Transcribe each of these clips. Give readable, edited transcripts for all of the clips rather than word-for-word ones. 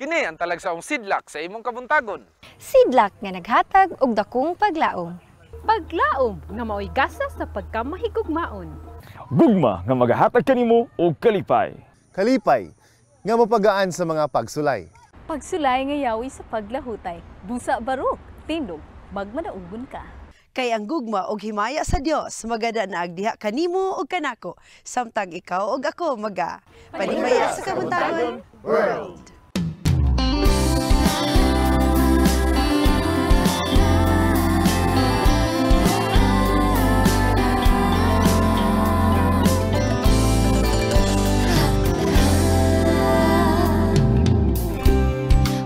Kini ang talagsaong sidlak sa imong kabuntagon. Sidlak nga naghatag og dakong paglaom. Paglaom nga maoy gasa sa pagkamahigugmaon. Gugma nga magahatag kanimo og kalipay. Kalipay nga mapagaan sa mga pagsulay. Pagsulay nga yawi sa paglahutay. Busa barok, tindog, magmanaugon ka. Kay ang gugma og himaya sa Dios magada na agdiha kanimo ug kanako samtang ikaw ug ako maga panimaya sa kabuntagon world.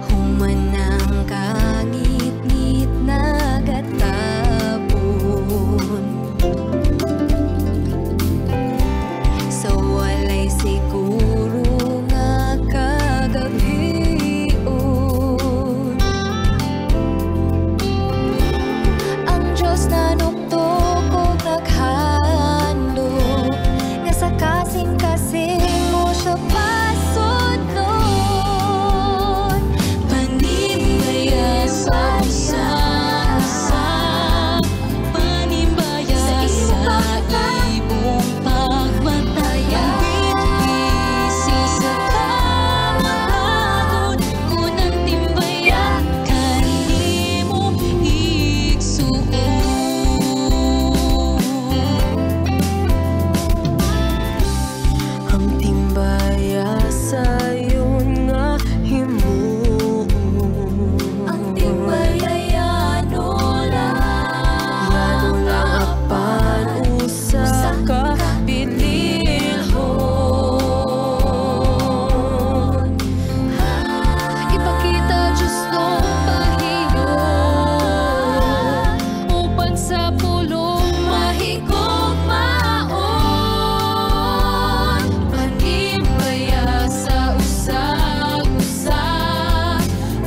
Humanang kangitngit nagatapon sa walay siguro nga kagabion. Ang Diyos nanuktok og naghandom nga sa kasing-kasing mo siya pasudlon. Panimbaya sa usa, panimbaya sa imong pagmataya. Ang sa kabuntagon, unang timbaya kanimo igsuon. Ang timbaya sayon nga himuon. Ang timbaya yano lang, yano lang apan usa ka bililhon. Ipakita Diyos ng pahiyon upan sa pulong mahigugmaon. Panimbaya sa usag-usa,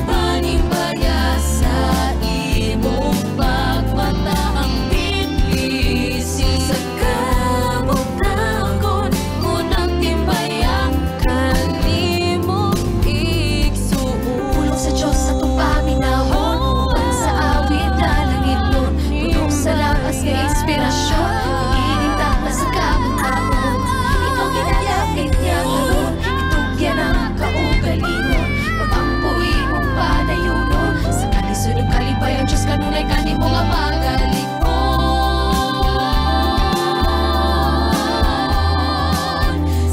panimbaya sa imong pagmata. Ang bitbisi sa kabuntagon, unang timbaya kanimo igsuon. Pulong sa Diyos atong paminawon, uban sa awit na langitnon, puno sa lakas nga inspirasyon, ining takna sa kabuntagon. Ikaw ginalapit niya karon, itugyan ang kaugalingon, pag-ampo imong padayunon, sa kalisod ug kalipay ang Diyos kanunay kanimo nga magalikon.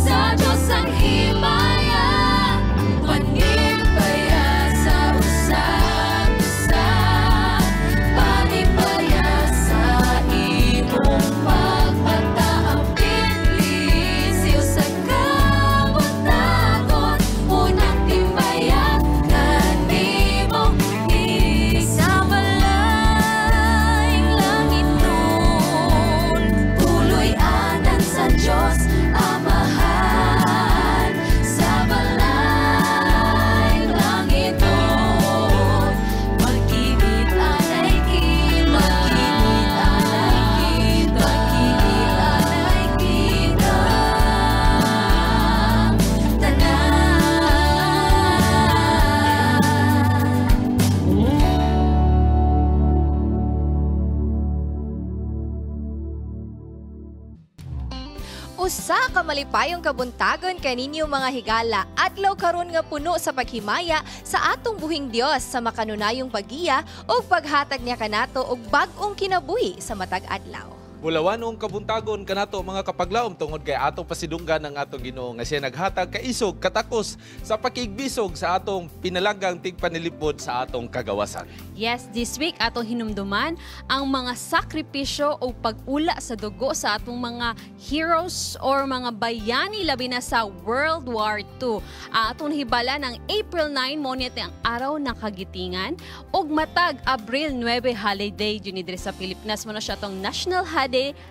Sa Diyos ang himaya, panimbaya sa usag-usa, panimbaya sa imong pagmata. Ang bitbisi sa kabuntagon, unang timbaya kanimo sa balayng langit nun. Puloy-anan sa Diyos Amahan, sa balayng langit nun. Magkikit-anay kita, magkikit-anay kita, magkikit-anay kita tanan. Usa ka malipayong kabuntagon kaninyo mga higala. Adlaw karon nga puno sa paghimaya sa atong buhing Dios sa makanunayong paggiya ug paghatag niya kanato og bag-ong kinabuhi sa matag adlaw. Bulawanong kabuntagon kanato mga kapaglaom tungod kay atong pasidunggan ang atong Ginoo nga siya naghatag kaisog katakos sa pakigbisog sa atong pinalanggang tigpanilipod sa atong kagawasan. Yes, this week atong hinumduman ang mga sakripisyo o pag-ula sa dugo sa atong mga heroes or mga bayani labi na sa World War II. Atong hibala ng April 9 mo ni ang araw ng kagitingan ug matag Abril 9 holiday jud ni diri sa Pilipinas mo na siya atong national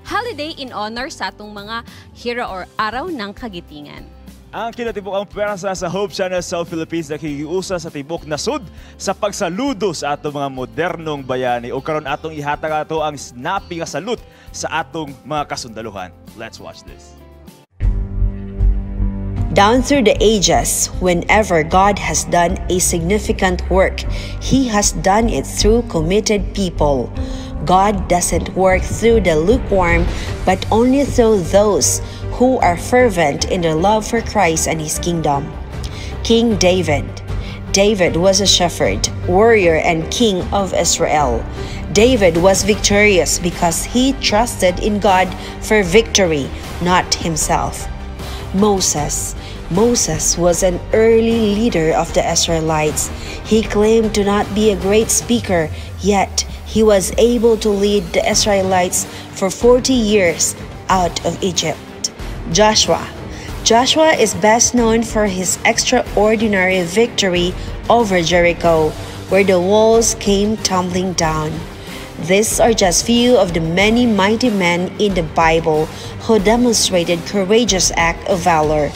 holiday in honor sa atong mga hero or araw ng kagitingan. Ang kinatibuk ang pwersa sa Hope Channel South Philippines nakikiusa sa tibok nasud sa pagsaludo sa atong mga modernong bayani o karon atong ihatag ato ang snappy nga salute sa atong mga kasundaluhan. Let's watch this. Down through the ages, whenever God has done a significant work, He has done it through committed people. God doesn't work through the lukewarm, but only through those who are fervent in their love for Christ and His kingdom. King David. David was a shepherd, warrior, and king of Israel. David was victorious because he trusted in God for victory, not himself. Moses. Moses was an early leader of the Israelites. He claimed to not be a great speaker, yet he was able to lead the Israelites for 40 years out of Egypt. Joshua. Joshua is best known for his extraordinary victory over Jericho, where the walls came tumbling down. These are just few of the many mighty men in the Bible who demonstrated courageous acts of valor.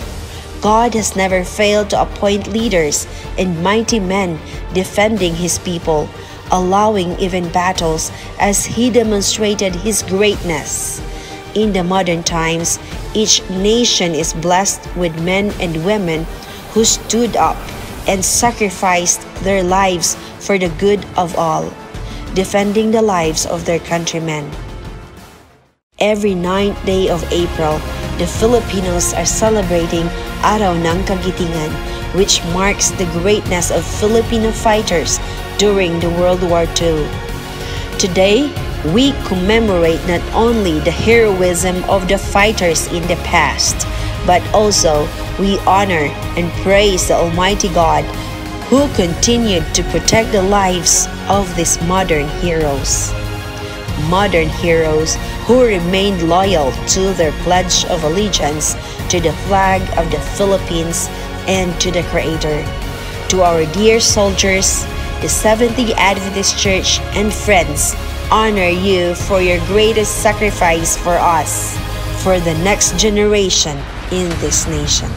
God has never failed to appoint leaders and mighty men defending his people, allowing even battles as he demonstrated his greatness. In the modern times, each nation is blessed with men and women who stood up and sacrificed their lives for the good of all, defending the lives of their countrymen. Every ninth day of April, the Filipinos are celebrating Araw ng Kagitingan, which marks the greatness of Filipino fighters during the World War II. Today, we commemorate not only the heroism of the fighters in the past, but also we honor and praise the Almighty God who continued to protect the lives of these modern heroes. Modern heroes who remained loyal to their pledge of allegiance to the flag of the Philippines and to the Creator. To our dear soldiers, the Seventh-day Adventist Church and friends honor you for your greatest sacrifice for us, for the next generation in this nation.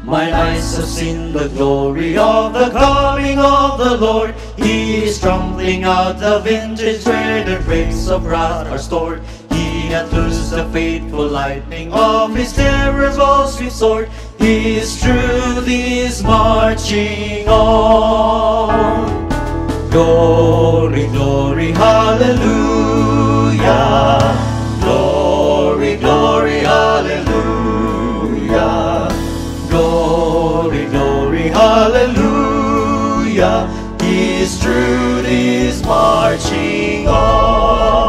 Mine eyes have seen the glory of the coming of the Lord. He is trampling out the vintage where the grapes of wrath are stored. He hath loosed the fateful lightning of his terrible swift sword. His truth is marching on. Glory, glory, hallelujah. Glory, glory, hallelujah. Glory, glory, hallelujah. His truth is marching on.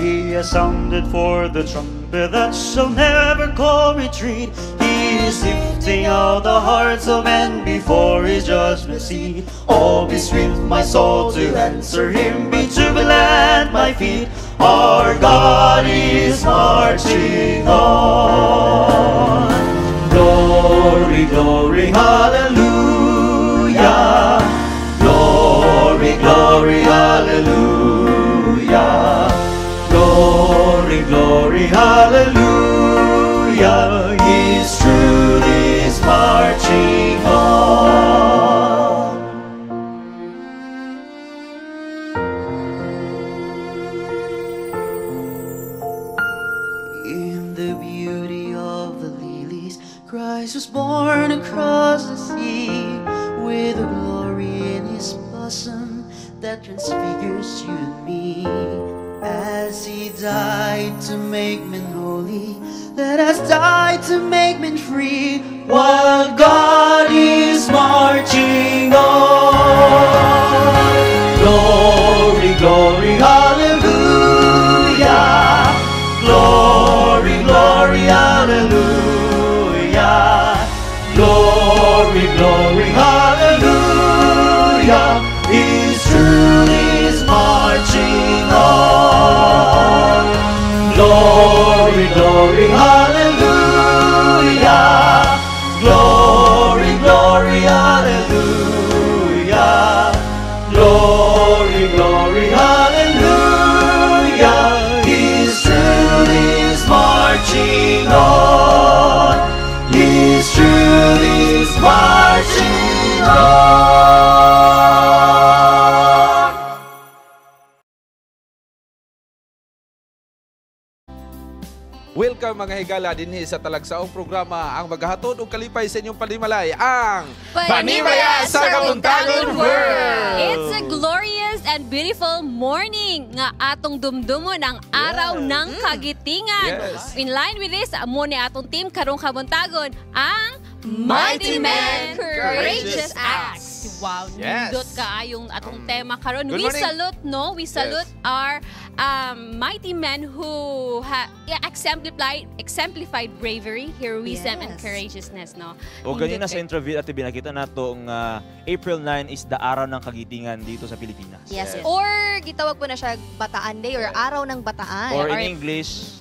He has sounded for the trumpet that shall never call retreat. He is lifting out the hearts of men before his judgment seat. Oh, be swift, my soul, to answer him. Be jubilant, my feet. Our God is marching on. Glory, glory, hallelujah. Glory, glory, hallelujah. Glory, glory, hallelujah. His truth is marching on. In the beauty of the lilies, Christ was born across the sea, with a glory in his bosom that transfigures you and me. As he died to make men holy, let us die to make men free, while God is marching on. Glory, glory, hallelujah. Glory, glory, hallelujah. Glory, glory, hallelujah. His truth is marching on. Glory, glory, hallelujah. Glory, glory, hallelujah. Glory, glory, hallelujah. Marching on. Welcome mga higala dinhi sa talagsaong programa ang maghahatod og kalipay sa inyong panimalay ang Panimaya sa Kabuntagon World. It's a glorious and beautiful morning nga atong dumdumon ang araw ng kagitingan. Yes. In line with this, mo ni atong team karong kabuntagon ang Mighty Men Courageous Acts. Wow, Yes. nindot kaayong atong tema karon. Good We morning. salute, no? We salute our mighty men who exemplified bravery, heroism, and Yes. courageousness, no? O ganyan na Nindot sa interview at binakita nato nga April 9 is the araw ng kagitingan dito sa Pilipinas. Yes. Or gitawag po na siya Bataan Day or Araw ng Bataan. Or Or in English,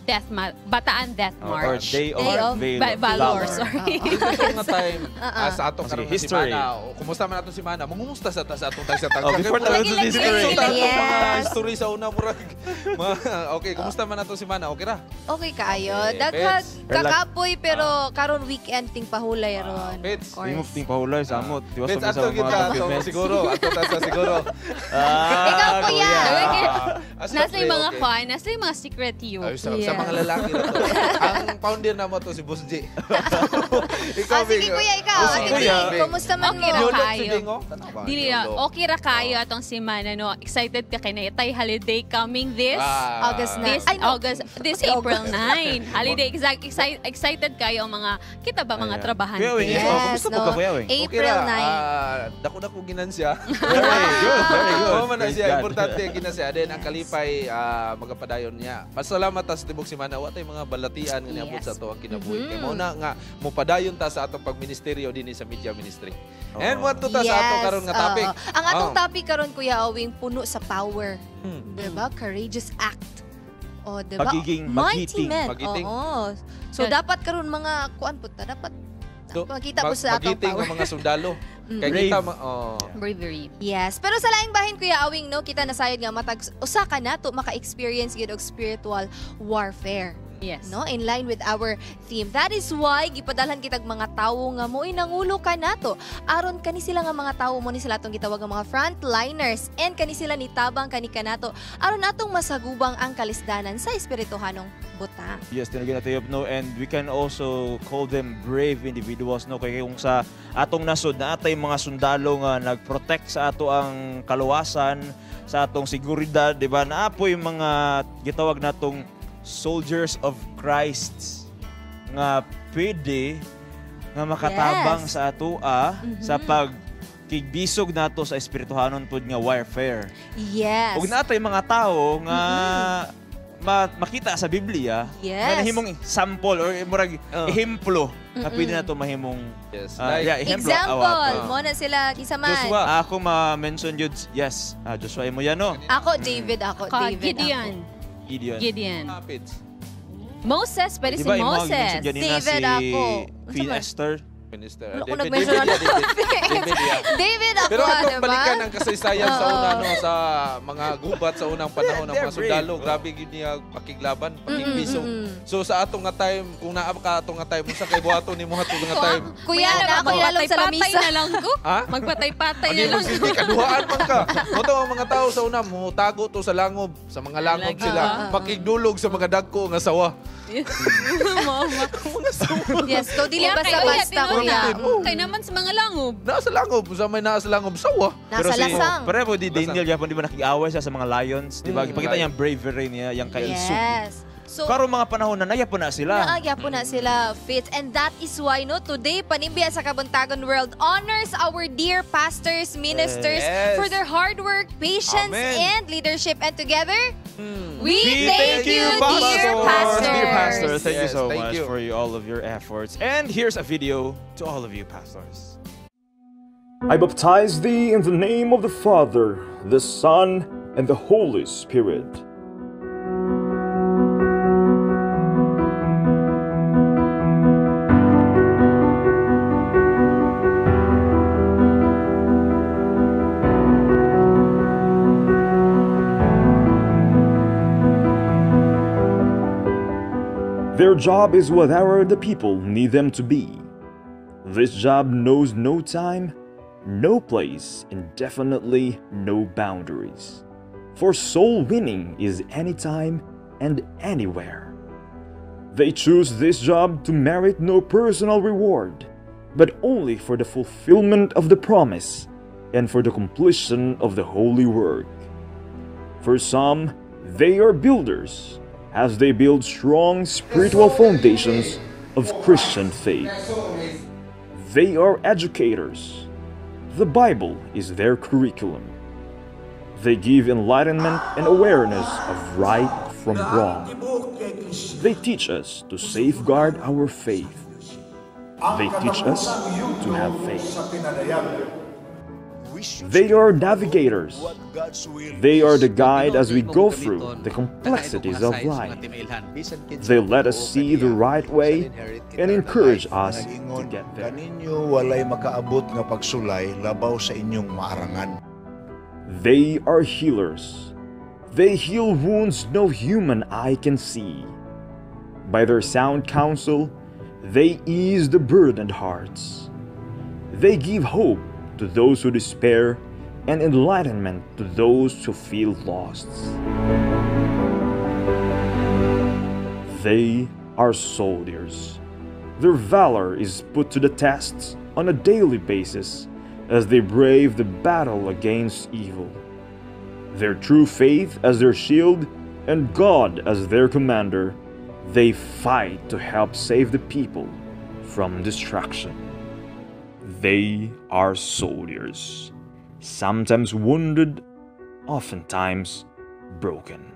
Bataan Death or March. Day of, Day of Valor, sorry. Dito nga time sa atong Oh, sige, karon nga history. semana. O, kumusta man atong semana? Mangumusta sa ta sa atong tagsa tagsa. Oh, before Kay tayo sa history. So, ta atong mga Yes. history sa una murag. Okay, kumusta man atong semana? Okay ra? Okay kaayo. Okay, Daghag Pets. kakapoy pero karon weekend ting pahulay ron. Pets. Of course. Remove ting pahulay sa amot. Diwa Pets, sa ato mga kita ato documents. siguro, ato ta sa siguro. Ah, Ikaw, kuya. Nasa yung mga okay. kwan, nasa yung mga secret you. Ay, sa mga lalaki na to. Ang founder na mo to si Boss J. Ikaw, Ah, sige Bing. kuya, ikaw. Oh, Ate sige, Bing, Bing. kumusta man Okay mo? ra Yolok si kayo. Bing, oh. Tanaw ba? Dili na, Yolok. okay ra kayo atong semana, no? Excited ka kay na holiday coming this Ah. August na. this Ay, no. August, this Kasi April August. 9. Holiday, excited kayo ang mga, kita ba mga Ayan. trabahante? Kuya Wing, Yes, oh, kumusta po no? ka, Kuya Wing? Okay April ra, 9. Dako-dako ginan siya. Very good, very good. Oo man na Praise siya, God. importante gina siya. Then ang kalipay magapadayon niya. Pasalamat ta sa tibok semana wa tay mga balatian nga niabot Yes. sa ato ang kinabuhi. Kay mao na nga mopadayon ta sa atong pagministeryo dinhi sa media ministry. And what to ta sa ato karon nga topic? oo. Ang atong Oh. topic karon Kuya Awing puno sa power. Diba? Courageous act. O, diba? Pagiging Mighty magiting. men. Magiting. Oo. So Yan. dapat karon mga kuan pud ta dapat Do- makita po sa atong magiting power. ang mga sundalo. Kay Brave. kita oh. Bravery. Yes, pero sa laing bahin Kuya Awing no, kita nasayod nga matag usa ka nato maka-experience gyud og spiritual warfare. Yes. No, in line with our theme. That is why gipadalhan kitag mga tawo nga mo'y nangulo kanato. Aron kani sila nga mga tawo mo ni sila atong gitawag nga mga frontliners and kani sila nitabang kani kanato aron atong masagubang ang kalisdanan sa espirituhanong butang. Yes, tinagin natin yun, no? And we can also call them brave individuals, no? Kaya kung sa atong nasod na atay mga sundalo nga nag-protect sa ato ang kaluwasan, sa atong seguridad, di ba? Naapoy mga gitawag natong soldiers of Christ nga pwede nga makatabang Yes. sa atoa sa pagkigbisog nato sa espirituhanon pud nga warfare. Yes. Ug natay mga tao nga makita sa Biblia Yes. nga nahimong sample or murag ehemplo nga pwede nato mahimong Yes. yeah, Like, ehemplo. Example, Awa. mo na sila kinsa man. Joshua. Ako ma-mention yun, yes, Joshua imo yan, no? Ako David ako, Ka David. Gideon. Ako. Gideon. Gideon. Rapids. Moses, pwede si Di ba imo Moses. gi-mention ganina David si ako. Queen Unsa man? Esther? Minister. Wala ko David, nag-mention David, na. David, David, yeah. David ako, Pero atong diba? balikan ang kasaysayan sa Oo. una no sa mga gubat sa unang panahon ng They're mga sundalo, brave. grabe gyud niya pakiglaban, pakigbiso. So sa atong nga time, kung naa ka atong nga time, unsa kay buhaton nimo atong nga time? Kuya, na ako ilalong sa Magpatay-patay lamisa. na lang ko. Ha? Magpatay-patay na Hindi lang mo sige, kaduhaan man ka. Mo ang mga tao sa una, mo tago to sa langob, sa mga langob Lagi. sila, makigdulog sa mga dagko nga sawa. Mama. Yes, so dili basta-basta, kuya. Kay naman sa mga langob. Naa sa langob, sa may naa sa langob sawa. Nasa lasang. Pareho di Daniel yapon di ba nakiaway siya sa mga lions, di ba? Ipakita niya ang bravery niya, yung kaisog. Yes. So, Karon mga panahon na naya po na sila. Naagya po na sila fit. And that is why, no, today, Panimbiya sa Kabuntagon World honors our dear pastors, ministers Yes. for their hard work, patience, Amen. and leadership. And together, we We thank you, dear pastors. Dear pastors, thank you Yes, so thank much you. for all of your efforts. And here's a video to all of you pastors. I baptize thee in the name of the Father, the Son, and the Holy Spirit. Their job is whatever the people need them to be. This job knows no time, no place, and definitely no boundaries. For soul winning is anytime and anywhere. They choose this job to merit no personal reward, but only for the fulfillment of the promise and for the completion of the holy work. For some, they are builders, as they build strong spiritual foundations of Christian faith. They are educators. The Bible is their curriculum. They give enlightenment and awareness of right from wrong. They teach us to safeguard our faith. They teach us to have faith. They are navigators. They are the guide as we go through the complexities of life. They let us see the right way and encourage us to get there. Kaninyo walay makaabot nga pagsulay labaw sa inyong maarangan. They are healers. They heal wounds no human eye can see. By their sound counsel, they ease the burdened hearts. They give hope to those who despair and enlightenment to those who feel lost. They are soldiers. Their valor is put to the test on a daily basis as they brave the battle against evil. Their true faith as their shield and God as their commander, they fight to help save the people from destruction. They are soldiers, sometimes wounded, oftentimes broken.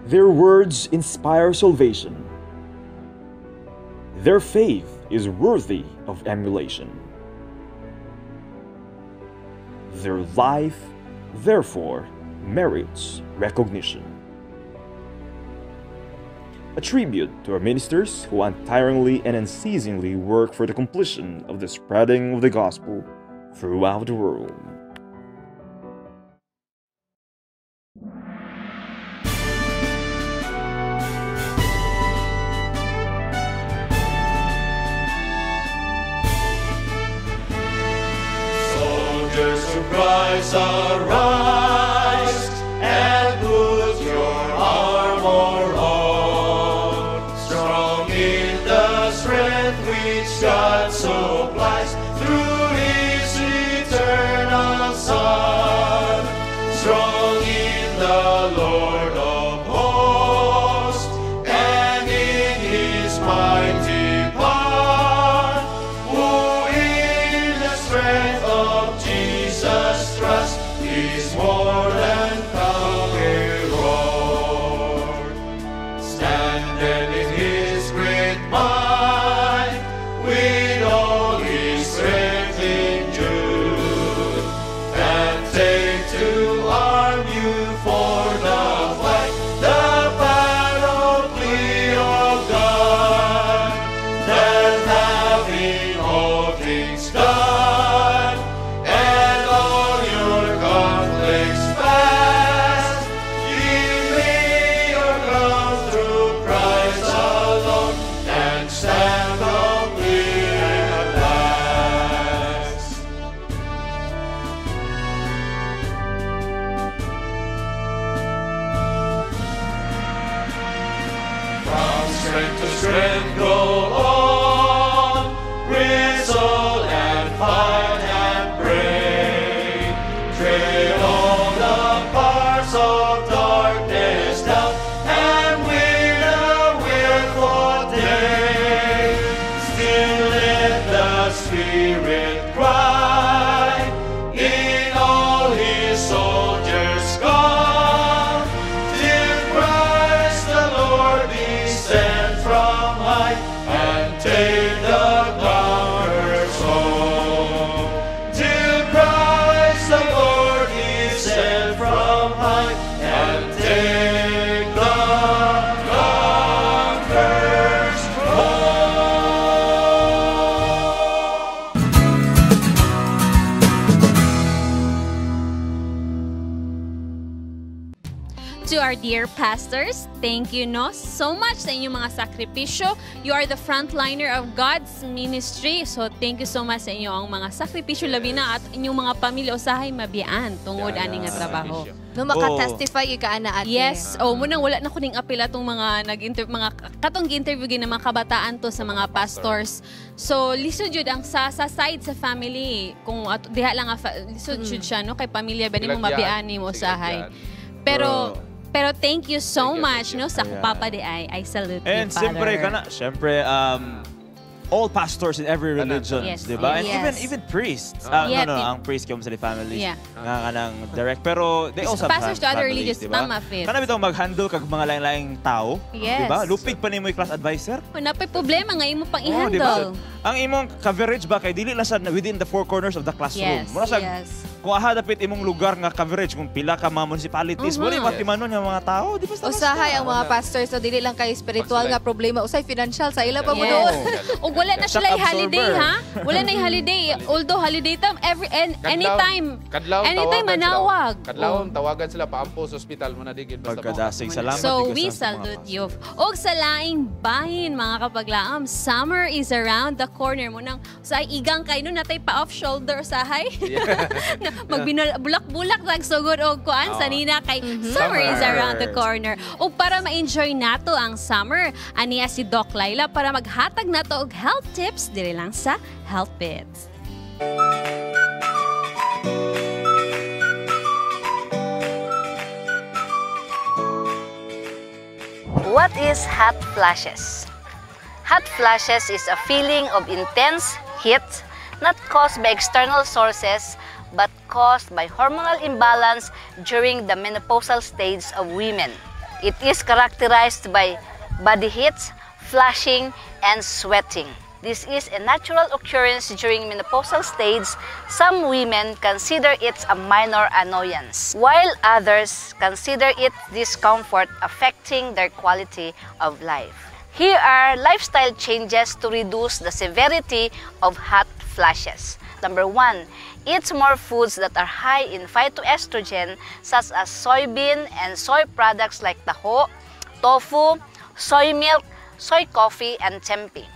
Their words inspire salvation. Their faith is worthy of emulation. Their life, therefore, merits recognition. A tribute to our ministers who untiringly and unceasingly work for the completion of the spreading of the gospel throughout the world. Soldiers of Christ, arise and put your armor on. Strong in the strength which God supplies through His eternal Son. Strong in the Lord of hosts and in His mighty power, who in the strength of Jesus trust is more than conqueror. Stand then in His great might, with all His strength in you, and take to arm you for the fight, the panoply of God, that having all things done, and all your conflicts past, ye may your ground through Christ alone, and stand complete at last. From strength to strength go on, bristle and fight and pray. Tread all the parts of darkness down, and win a will day. Still let the Spirit cry, in all His soldiers come, till Christ the Lord descend from high and take the conquerors home. Till Christ the Lord descend from high and take the conquerors home. To our dear pastors, thank you no so much sa inyong mga sakripisyo. You are the frontliner of God's ministry. So thank you so much sa inyong mga sakripisyo, labi na at inyong mga pamilya usahay mabiyaan tungod ani nga trabaho. No maka-testify gyud ka ana ate. Yes, oh munang wala na ko ning apil atong mga nag-interview mga katong gi-interview gid ng mga kabataan to sa mga pastors. So lisod jud ang sa side sa family kung ato, diha lang nga lisod jud siya no kay pamilya ba nimo mabiyaan nimo usahay. Pero thank you so much no sa akong papa di ay I salute And you, Father. siyempre, kana, siyempre, all pastors in every religion, Yes. di ba? And Yes. even priests. Yeah, No, ang priest kay sa families. Yeah. Nga kanang direct. Pero they also have Pastors to other families, religions, di ba? tama, Fitz. Kana bitaw mag-handle kag mga laing-laing tao, Yes. di ba? Lupig pa nimo yung class advisor. Napay problema nga imo pang Oo, di ba? i-handle. Ang imong coverage ba kay dili lang sa within the four corners of the classroom. Yes. Mura sa Yes. kung aha dapit imong lugar nga coverage kung pila ka mga municipalities, wala matimanon nga mga tao, di ba? Usahay ang mga pastors so dili lang kay spiritual nga problema, usay financial sa ila pa mo Yes. doon. Ug wala na Shock sila holiday absorber. ha? Wala na holiday. Although holiday time every and anytime. Kadlaw, Anytime tawagan manawag. Sila. Kadlaw, tawagan sila paampo sa ospital mo na digid basta Pagkadasig, salamat. So di we ka sa mga salute you. Og sa laing bahin mga kapaglaom, summer is around the corner mo nang sa igang kay no natay pa off shoulder sahay. Magbinal bulak-bulak nagsugod og kuan sa nina kay summer is around the corner. Ug para ma-enjoy nato ang summer, aniya si Doc Laila para maghatag nato og health tips diri lang sa Health Bits. What is hot flashes? Hot flashes is a feeling of intense heat not caused by external sources but caused by hormonal imbalance during the menopausal stage of women. It is characterized by body heat, flushing, and sweating. this is a natural occurrence during menopausal stage, some women consider it a minor annoyance, while others consider it discomfort affecting their quality of life. Here are lifestyle changes to reduce the severity of hot flashes. Number 1, eat more foods that are high in phytoestrogen such as soybean and soy products like taho, tofu, soy milk, soy coffee, and tempeh.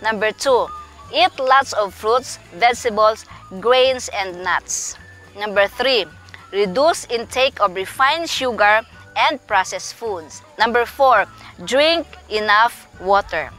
Number 2, eat lots of fruits, vegetables, grains, and nuts. Number 3, reduce intake of refined sugar and processed foods. Number 4, drink enough water.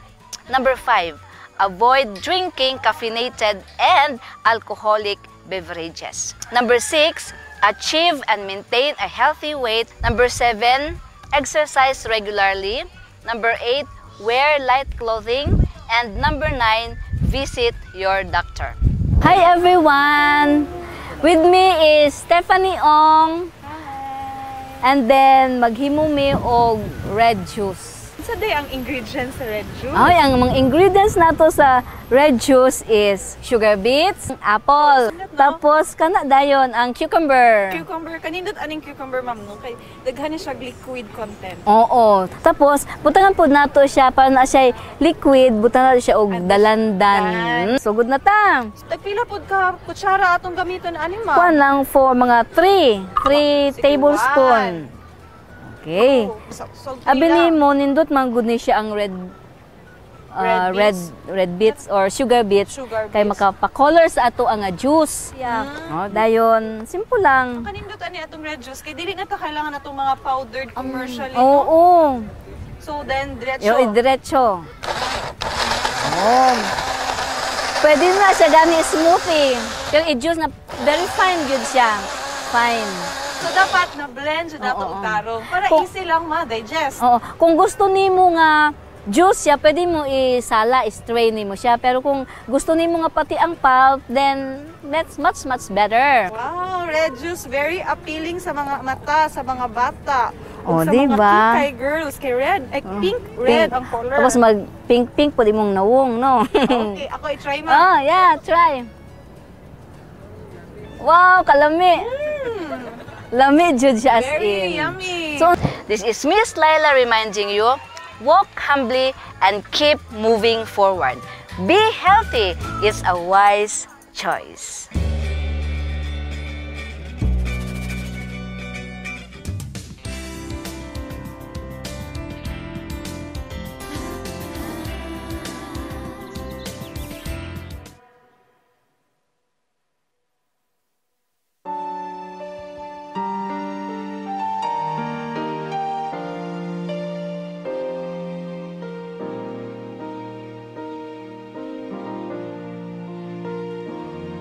Number 5, avoid drinking caffeinated and alcoholic beverages. Number 6, achieve and maintain a healthy weight. Number 7, exercise regularly. Number 8, wear light clothing. And number 9, visit your doctor. Hi everyone! With me is Stephanie Ong. Hi. And then maghimo mi og red juice. Sa day ang ingredients sa red juice? Ay, ang mga ingredients nato sa red juice is sugar beets, apple, tapos kana dayon ang cucumber. Cucumber. Kanindot aning cucumber, ma'am, no? Kay daghan ni siya liquid content. Oo. Tapos butangan pud nato siya para na siya liquid, butangan nato siya og dalandan. Sugod na ta. Tagpila pud ka kutsara atong gamiton ani, ma'am? Kuan lang for mga 3 tablespoon. Okay. Abi nimo nindot man gud ni siya ang red beets or sugar beets kay makapa-color sa ato ang juice. Yeah. Oh, dayon simple lang. Kanindot ani atong red juice kay dili na ta kailangan atong mga powdered commercially. Oo. So then diretso. Yo, diretso. Oh. Pwede na siya gani smoothie. Pero i-juice na very fine gyud siya. Fine. So dapat na blend siya dato og tarong para easy lang ma-digest. Oo. Kung gusto nimo nga juice siya, pwede mo isala, strain nimo siya. Pero kung gusto nimo nga pati ang pulp, then that's much much better. Wow, red juice very appealing sa mga mata, sa mga bata. Oh, sa diba? mga kikay girls kay red, ay pink, red ang color. Tapos mag pink pink pud imong nawong, no? Okay, ako i-try ma. Oh, yeah, try. Wow, kalami. Lami jud siya as in. Very yummy. So, this is Miss Laila reminding you, walk humbly and keep moving forward. Be healthy is a wise choice.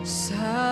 Sa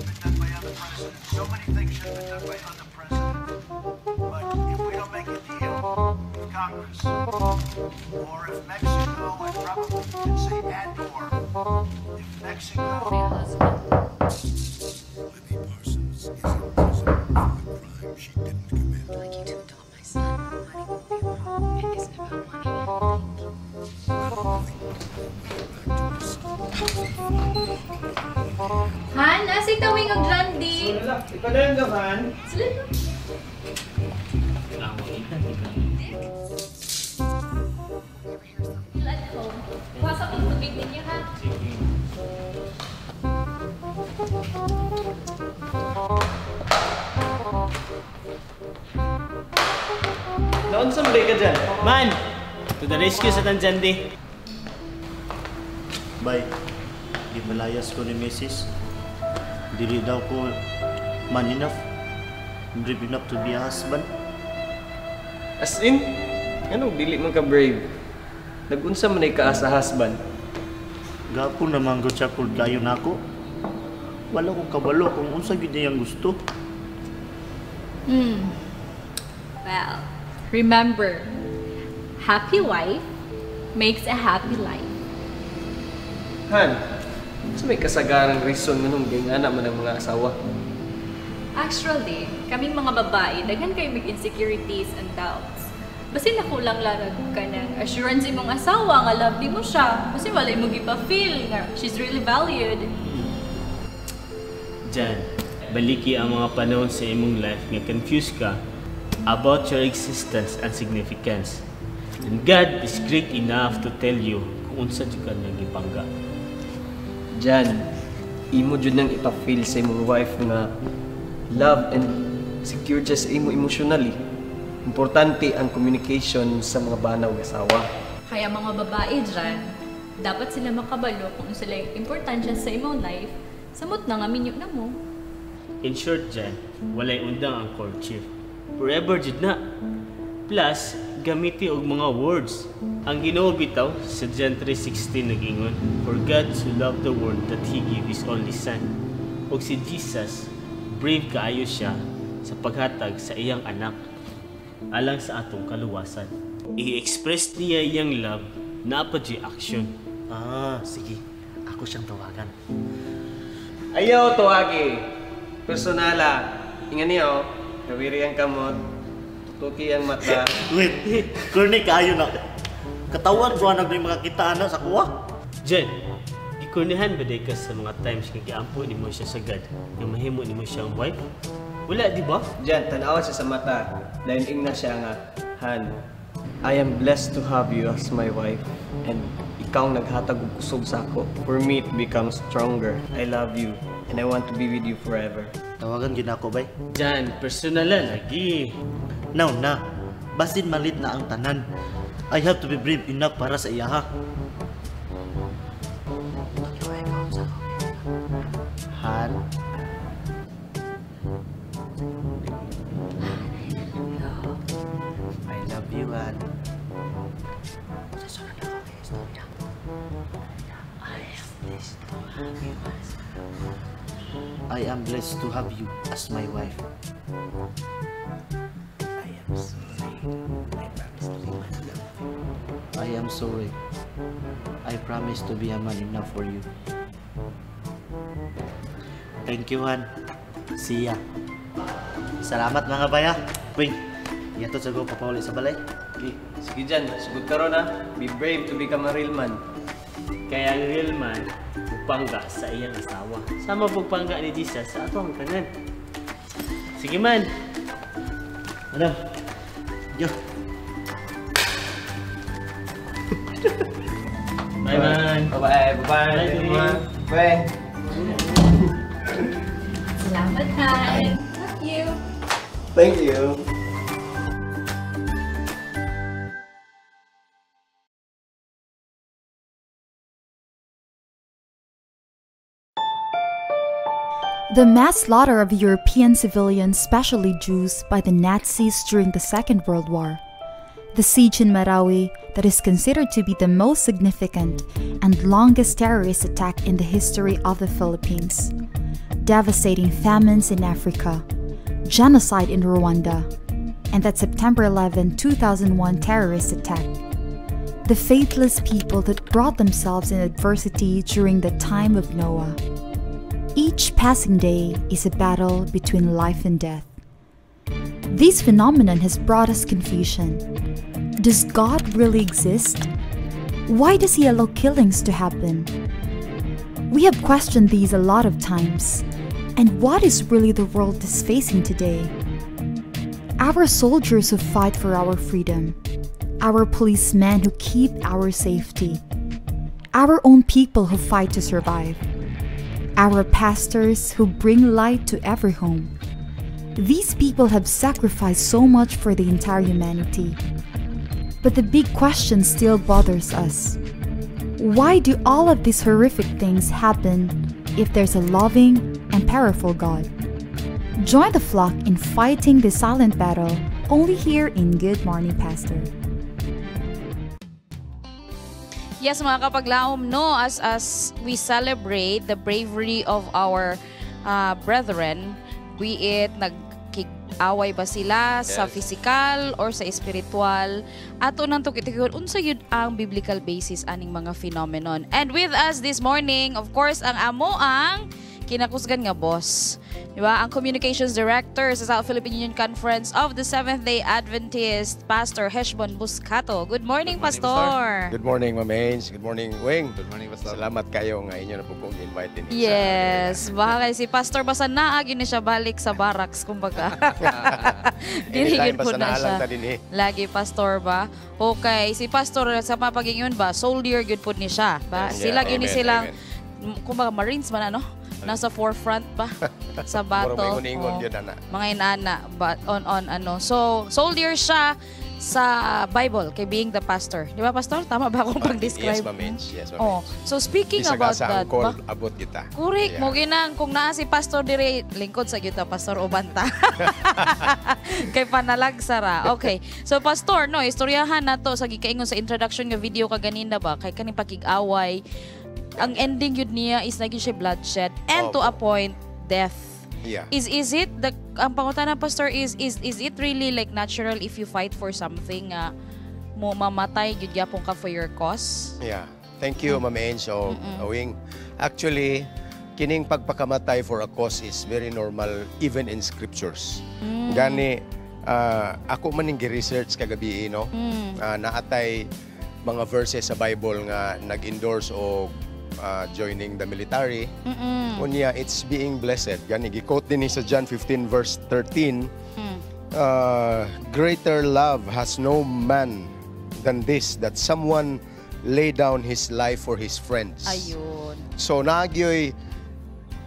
have been done by other presidents. So many things should have been done by other presidents. But if we don't make a deal with Congress, or if Mexico, and probably you could say and or, if Mexico. My husband. Libby Parsons is in prison for a crime she didn't commit. I'd like you to adopt my son. Money won't be a problem. It isn't about money. Thank you. Han, asa'y tawing og Randy? Ikaw na Han. Sila na. Feel at home. Pasok ang tubig ninyo, ha? Naon sa ka dyan? Man! To the rescue sa Tanjandi. Bay, gimalayas ko ni Mrs. Dili daw ko man enough. Brave enough to be a husband. As in, anong dili man ka brave? Nagunsa man ay ka as a husband? Gapon naman ko siya kung kayo nako. Wala ko kabalo kung unsa gyud niyang gusto. Well, remember, happy wife makes a happy life. Han, sa may kasagarang reason nganong gingana man ang mga asawa? Actually, kaming mga babae, daghan kayo mag-insecurities and doubts. Basin nakulang lang ka ng assurance imong asawa nga love mo siya. Basin wala mo gipa-feel nga she's really valued. Jan, baliki ang mga panahon sa imong life nga confused ka about your existence and significance. And God is great enough to tell you kung unsa jud ka niyang gipangga. Jan, imo jud nang ipa-feel sa imong wife nga love and secure siya sa imo emotionally. Importante ang communication sa mga bana ug asawa. Kaya mga babae dyan, dapat sila makabalo kung unsa sila importansya sa imong life. Samot na nga minyo na mo. In short, Jan, walay undang ang courtship. Forever jud na. Plus, gamiti og mga words. Ang Ginoo bitaw sa John 3:16 nag-ingon, "For God so loved the world that He gave His only Son." Og si Jesus, brave kaayo siya sa paghatag sa iyang anak alang sa atong kaluwasan. I-express niya iyang love naa pa juy action. Ah, sige. Ako siyang tawagan. Ayaw tawagi. Personala. Ingan niyo, kawiri ang kamot, tutuki ang mata. Wait, corny kaayo na. Katawan ko anag na makakita ana sa kuwa. Jen, gikurnihan ba day ka sa mga times nga giampo nimo siya sa God nga mahimo nimo siyang wife? Wala, di ba? Jan, tanawa siya sa mata. Dahil ingna siya nga, Han, I am blessed to have you as my wife and ikaw ang naghatag og kusog sa ako. For me to become stronger. I love you and I want to be with you forever. Tawagan gyud ako, bay. Jan, personalan lagi. Now na, basin malit na ang tanan. I have to be brave enough para sa iya, ha. Han. I love you, Han. I am blessed to have you as my wife. I am sorry. I promise to be man enough. I am sorry. I promise to be a man enough for you. Thank you, Han. See ya. Salamat mga baya. Wing, yato sa go papauli sa balay. Okay. Sige Jan, sugod ka ron ha. Be brave to become a real man. Kaya ang real man, upangga sa iyang asawa. Sama pagpangga ni Jesus sa ato ang tanan. Sige man. Madam. Yo. Bye man. Bye-bye. Bye-bye. Bye. Bye. Salamat, Han. Love you. Thank you. The mass slaughter of European civilians, especially Jews, by the Nazis during the Second World War. The siege in Marawi, that is considered to be the most significant and longest terrorist attack in the history of the Philippines. Devastating famines in Africa, genocide in Rwanda, and that September 11, 2001 terrorist attack. The faithless people that brought themselves in adversity during the time of Noah. Each passing day is a battle between life and death. This phenomenon has brought us confusion. Does God really exist? Why does He allow killings to happen? We have questioned these a lot of times. And what is really the world is facing today? Our soldiers who fight for our freedom, our policemen who keep our safety, our own people who fight to survive, our pastors who bring light to every home. These people have sacrificed so much for the entire humanity. But the big question still bothers us. Why do all of these horrific things happen if there's a loving and powerful God? Join the flock in fighting the silent battle only here in Good Morning Pastor. Yes, mga kapaglaom, no, as we celebrate the bravery of our brethren, be it nagkig-away ba sila sa physical or sa spiritual, ato nang tukit-tukit, unsa yun ang biblical basis aning mga phenomenon. And with us this morning, of course, ang amo ang kinakusgan nga boss. Di ba? Ang Communications Director sa South Philippine Union Conference of the Seventh-day Adventist, Pastor Heshbon Buscato. Good morning, Pastor. Good morning, Ma'am Haynes. Good morning, Wing. Good morning, Pastor. Salamat kayo nga inyo na po kong invite din. Yes. Baka kay si Pastor basta naagi ni siya balik sa barracks, kumbaga. Dili Anytime, yun po basta na naalang siya. Ta din eh. Lagi, Pastor ba? Okay, si Pastor sa mapagingon ba, soldier good po ni siya. Ba? Yes. Sila Yeah, gyud ni amen, silang, amen. Kumbaga Marines man ano? Nasa forefront ba sa battle. Murag maingon-ingon Oo. yun, ana. Mga inana but on ano. So soldier siya sa Bible kay being the pastor. Di ba, Pastor? Tama ba akong pag-describe? Yes, Ma'am Haynes. Yes, Ma'am Oh. Haynes. So speaking Bisag about asa that, ang call, ba? abot kita. Correct. Yeah. Mo ginang kung naa si pastor dire lingkod sa gyud ta, Pastor Ubanta. Kay panalag sara. Okay. So pastor, no, istoryahan nato sa gikaingon sa introduction nga video kaganina ba kay kaning pakig-away. Ang ending yun niya is naging siya bloodshed and to a point death. Is it the ang pangutana, Pastor, is it really like natural if you fight for something nga mo mamatay gyud gyapon ka for your cause? Yeah. Thank you, Ma'am Ange o Wing. Actually, kining pagpakamatay for a cause is very normal even in scriptures. Gani, ako man ning gi-research kagabi, no? Naatay mga verses sa Bible nga nag-endorse o joining the military. Unya, it's being blessed. Gani, gi-quote din ni sa John 15 verse 13, "Greater love has no man than this, that someone lay down his life for his friends." Ayun. So naagyoy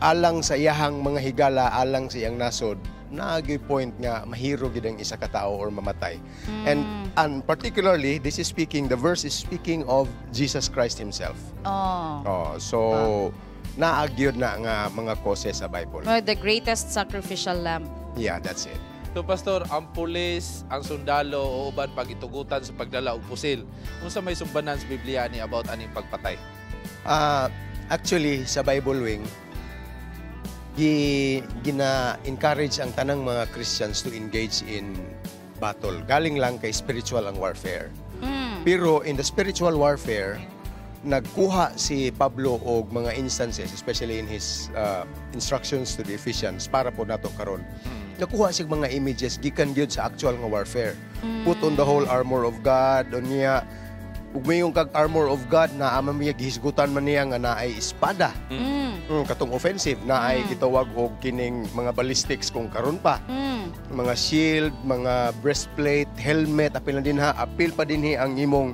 alang sa iyahang mga higala, alang sa iyang nasod, naagyoy point nga mahiro gid ang isa ka tawo or mamatay. And particularly this is speaking the verse is speaking of Jesus Christ himself. Oh, so naagyod na nga mga causes sa Bible. Well, the greatest sacrificial lamb. Yeah, that's it. So Pastor, ang pulis, ang sundalo o uban pag itugutan sa pagdala og pusil, unsa may sumbanan sa Biblia ni about aning pagpatay? Actually, sa Bible, Wing, gina-encourage ang tanang mga Christians to engage in battle. Galing lang kay spiritual ang warfare. Pero in the spiritual warfare, nagkuha si Pablo og mga instances, especially in his instructions to the Ephesians, para po nato karon. Nakuha siya mga images gikan gyud sa actual nga warfare. Put on the whole armor of God, unya ug mayong kag armor of God na ama miya gihisgutan man niya nga naay espada. Katong offensive naay gitawag og kining mga ballistics kung karon pa. Mga shield, mga breastplate, helmet, apil na din ha, apil pa dinhi ang imong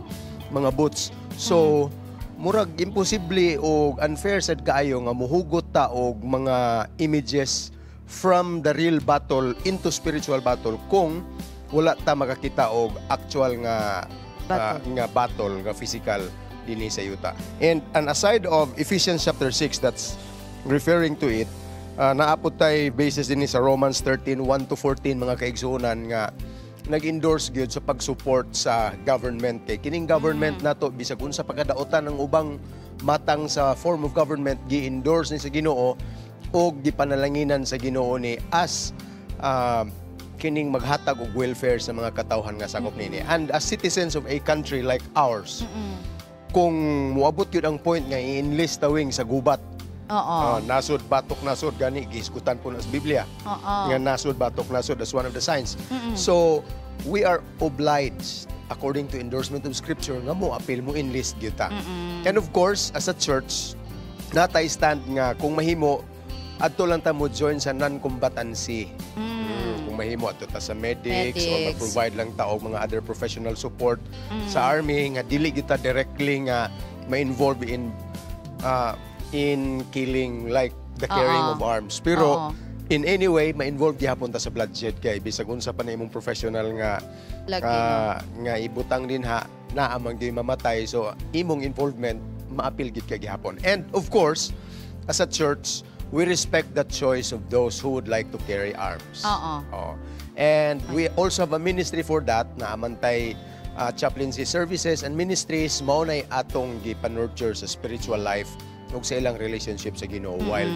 mga boots. So, murag imposible o unfair sad kaayo nga muhugot ta og mga images from the real battle into spiritual battle kung wala ta makakita og actual nga Battle. Nga battle nga physical dinhi sa yuta. And aside of Ephesians chapter 6 that's referring to it, naapot tay basis dinhi sa Romans 13:1 to 14, mga kaigsuonan, nga nag-endorse gyud sa pag-support sa government kay kining government nato, bisag unsa pagkadaotan ang ubang matang sa form of government, gi-endorse ni sa Ginoo Og gipanalanginan sa Ginoo ni as kining maghatag og welfare sa mga katawhan nga sakop nini. And as citizens of a country like ours, kung moabot yun ang point nga i-enlist tawing sa gubat, nasod batok nasod, gani gihisgutan po na sa Biblia. Nga nasod batok nasod, that's one of the signs. So we are obliged according to endorsement of scripture nga mo apil, mo enlist gyud ta. And of course, as a church, natay stand nga kung mahimo adto lang ta mo join sa non-combatancy. Kung mahimo adto ta sa medics, or Medics. mag-provide lang ta og mga other professional support sa army nga dili gyud ta directly nga ma-involve in killing, like the carrying of arms. Pero in any way, ma-involve gihapon ta sa bloodshed kay bisag unsa pa na imong professional nga Lagi, nga ibutang din ha, naa man gyud mamatay, so imong involvement maapil gid ka gihapon. And of course, as a church, we respect the choice of those who would like to carry arms. Oo. And we also have a ministry for that na amantay chaplaincy services and ministries, mao nay atong gipa-nurture sa spiritual life ug sa ilang relationship sa Ginoo while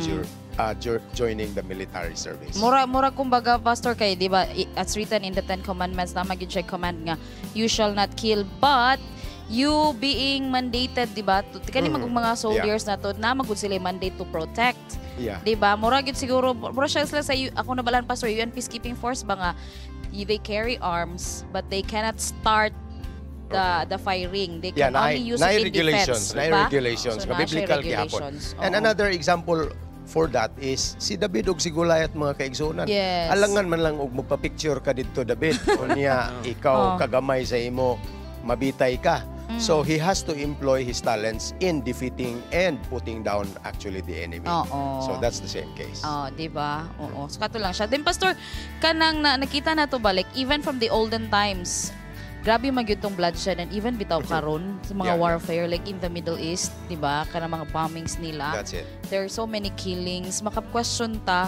joining the military service. Mura kumbaga, Pastor, kay di ba as written in the Ten Commandments na magyud siya command nga you shall not kill, but you being mandated, di ba, kani mga soldiers na to na magud sila mandate to protect. Di ba? Mura gyud siguro, mura siya sila sa ako nabalan, Pastor, UN Peacekeeping Force ba nga they carry arms but they cannot start the firing. They can only use naay it in regulations, defense, naay di ba? Regulations, So, nga naa siya biblical gihapon. regulations. And another example for that is si David ug si Goliath, mga kaigsuonan. Alangan man lang og magpa-picture ka didto, David. Unya ikaw kagamay sa imo, mabitay ka. So he has to employ his talents in defeating and putting down actually the enemy. So that's the same case. Oh, 'di ba? Oo. So kato lang siya. Then, Pastor, kanang na, nakita na to balik even from the olden times. Grabe man gyud tong bloodshed and even bitaw karon sa mga warfare like in the Middle East, 'di ba? Kanang mga bombings nila. That's it. There are so many killings. Maka-question ta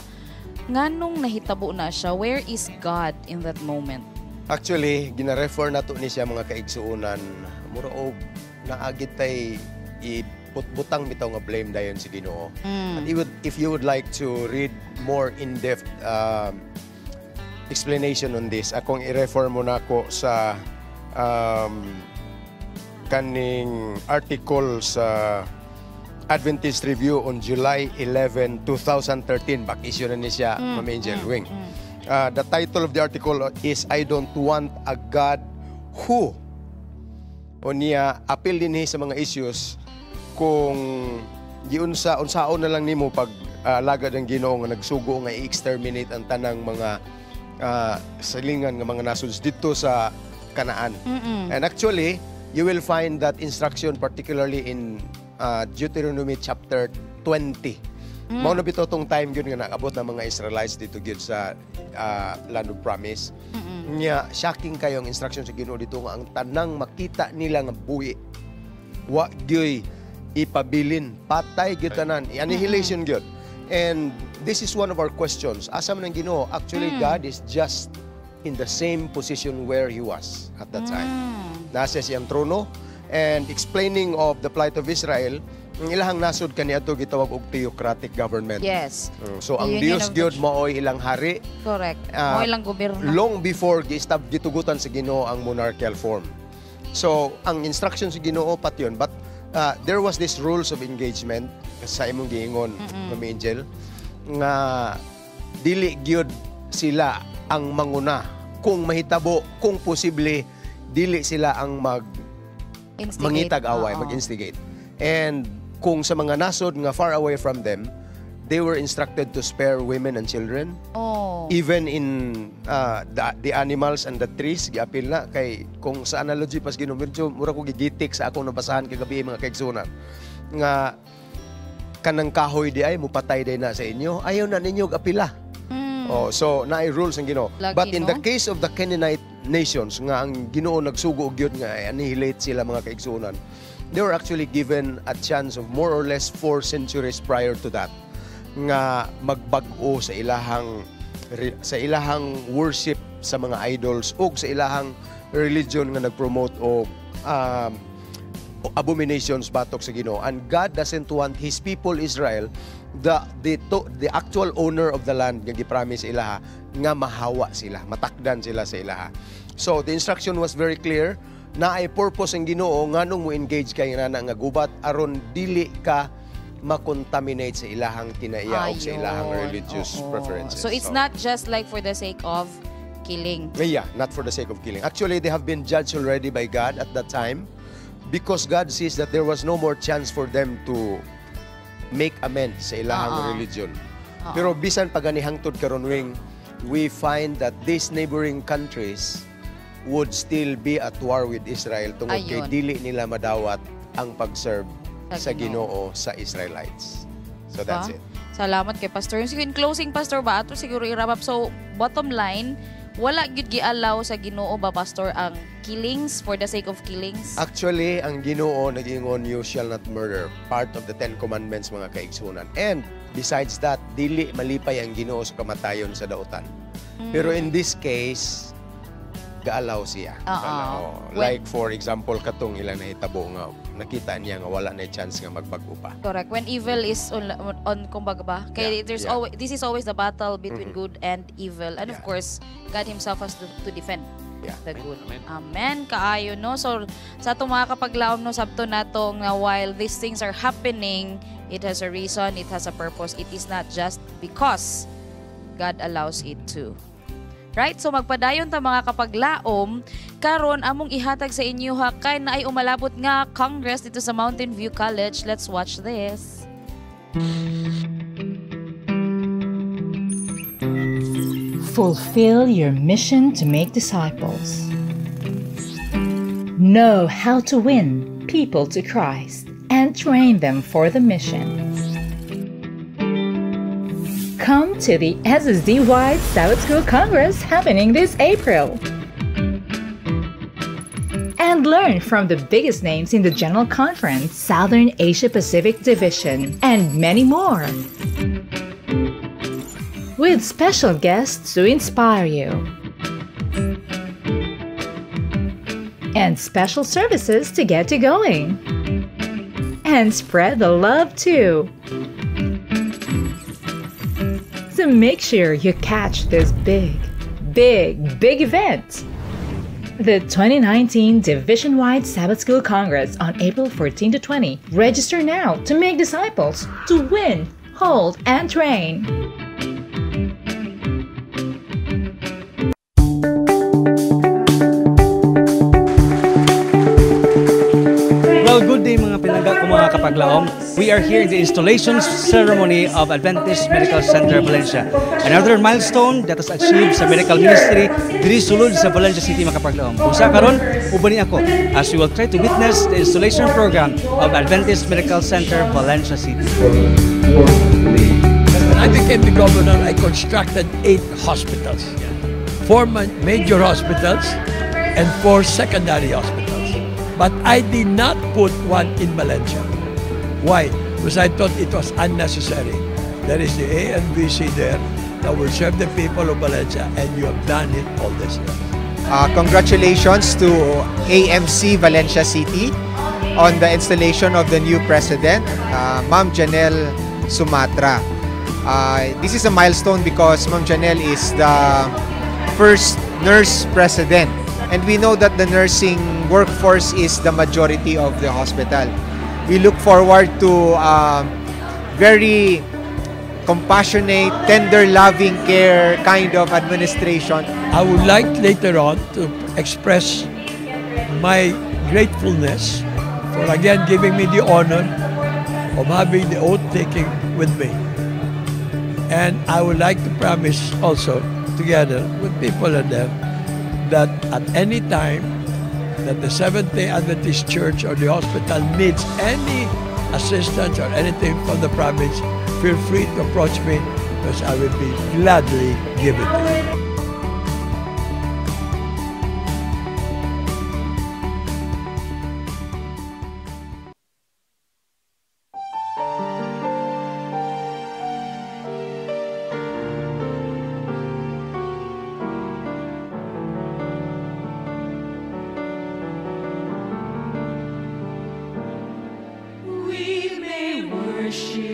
nganong nahitabo na siya? Where is God in that moment? Actually, gina-refer na to ni siya, mga kaigsuonan. Mura og naagid tay iputbutang bitaw nga blame dayon si Ginoo. And if you would like to read more in-depth explanation on this, akong i-refer mo na ako sa kaning article sa Adventist Review on July 11, 2013. Back issue na ni siya, Ma'am Angel Wing. The title of the article is "I Don't Want a God Who". O niya, apil din sa mga issues kung giunsa unsaon na lang nimo pag alagad ang Ginoo nga nagsugo nga i-exterminate ang tanang mga silingan nga mga nasod dito sa Kanaan. And actually, you will find that instruction particularly in Deuteronomy chapter 20. Mao na bitaw tong time gyud nga nakabot ng mga Israelites dito gyud sa Land of Promise. Nya shocking kayo ang instruction sa Ginoo dito nga ang tanang makita nila nga buhi wa gyoy ipabilin, patay gyud tanan, annihilation gyud. And this is one of our questions. Asa man ang Ginoo? Actually, God is just in the same position where he was at that time. Nasa siyang trono and explaining of the plight of Israel, ang ilahang nasod kaniadto gitawag og theocratic government. So ang The union Dios of the gyud maoy ilang hari. Correct. Mao ilang gobyerno. Long before gi-estab gitugutan sa Ginoo ang monarchical form. So ang instruction sa Ginoo pat yun, but there was this rules of engagement sa imong giingon, Ma'am Angel, nga dili gyud sila ang manguna kung mahitabo, kung posible dili sila ang mag Instigate. mangitag away, mag-instigate. And kung sa mga nasod nga far away from them, they were instructed to spare women and children. Even in the animals and the trees, giapil na kay kung sa analogy pas Ginoo, medyo mura ko gigitik sa akong nabasahan kagabi, mga kaigsuonan, nga kanang kahoy di ay mupatay day na sa inyo, ayaw na ninyo og apila. Oh, so naay rules ang Ginoo. Lagi, But in no? the case of the Canaanite nations nga ang Ginoo nagsugo og gyud nga annihilate sila, mga kaigsuonan, they were actually given a chance of more or less 4 centuries prior to that nga magbag-o sa ilahang worship sa mga idols ug sa ilahang religion nga nagpromote og abominations batok sa Ginoo. And God doesn't want His people Israel the actual owner of the land nga gipromise ilaha nga mahawa sila, matakdan sila sa ilaha. So the instruction was very clear na ay purpose ang Ginoo nganong mo engage kay nana nga gubat aron dili ka makontaminate sa ilahang kinaiya o sa ilahang religious preferences. So it's not just like for the sake of killing. Yeah, not for the sake of killing. Actually, they have been judged already by God at that time because God sees that there was no more chance for them to make amends sa ilahang religion. Pero bisan pa gani hangtod karon, Wing, we find that these neighboring countries would still be at war with Israel tungod kay dili nila madawat ang pag-serve sa sa Ginoo sa Israelites. So that's Ba? it. Salamat kay Pastor. Yung in closing, Pastor, ba, ato siguro i-wrap up. So, bottom line, wala gyud gi-allow sa Ginoo ba, Pastor, ang killings for the sake of killings? Actually, ang Ginoo nag-ingon, "You shall not murder." Part of the Ten Commandments, mga kaigsunan. And besides that, dili malipay ang Ginoo sa kamatayon sa dautan. Pero in this case, gaalaw siya. Oo. Like for example, katong ilang nahitabo nga nakita niya nga wala na chance nga magbag-o pa. Correct. When evil is on kumbaga ba? Kay there's always, this is always the battle between good and evil. And of course, God himself has to defend the good. Amen. Kaayo, no? So, sa atong mga kapaglaom, no, sabto nato nga while these things are happening, it has a reason, it has a purpose. It is not just because God allows it to. Right? So magpadayon ta, mga kapaglaom, karon among ihatag sa inyo ha kay naay umalabot nga Congress dito sa Mountain View College. Let's watch this. Fulfill your mission to make disciples. Know how to win people to Christ and train them for the mission. Come to the SSD-wide Sabbath School Congress happening this April and learn from the biggest names in the General Conference, Southern Asia Pacific Division, and many more, with special guests to inspire you and special services to get you going. And spread the love too. So make sure you catch this big, big, big event. The 2019 Division-wide Sabbath School Congress on April 14 to 20. Register now to make disciples, to win, hold, and train. Well, good day, mga pinangga ko mga kapaglaom. We are here in the installation ceremony of Adventist Medical Center Valencia. Another milestone that has achieved sa medical ministry diri sulod sa Valencia City, mga kapaglaom. Kung sa karon, uban ni ako as we will try to witness the installation program of Adventist Medical Center Valencia City. When I became the governor, I constructed 8 hospitals. 4 major hospitals and 4 secondary hospitals. But I did not put one in Valencia. Why? Because I thought it was unnecessary. There is the AMVC there that will serve the people of Valencia, and you have done it all this year. Congratulations to AMC Valencia City on the installation of the new president, Ma'am Janelle Sumatra. This is a milestone because Ma'am Janelle is the first nurse president. And we know that the nursing workforce is the majority of the hospital. We look forward to very compassionate, tender, loving care kind of administration. I would like later on to express my gratefulness for again giving me the honor of having the oath taking with me. And I would like to promise also, together with people and them, that at any time that the Seventh-day Adventist Church or the hospital needs any assistance or anything from the province, feel free to approach me because I will be gladly give it to you. We may worship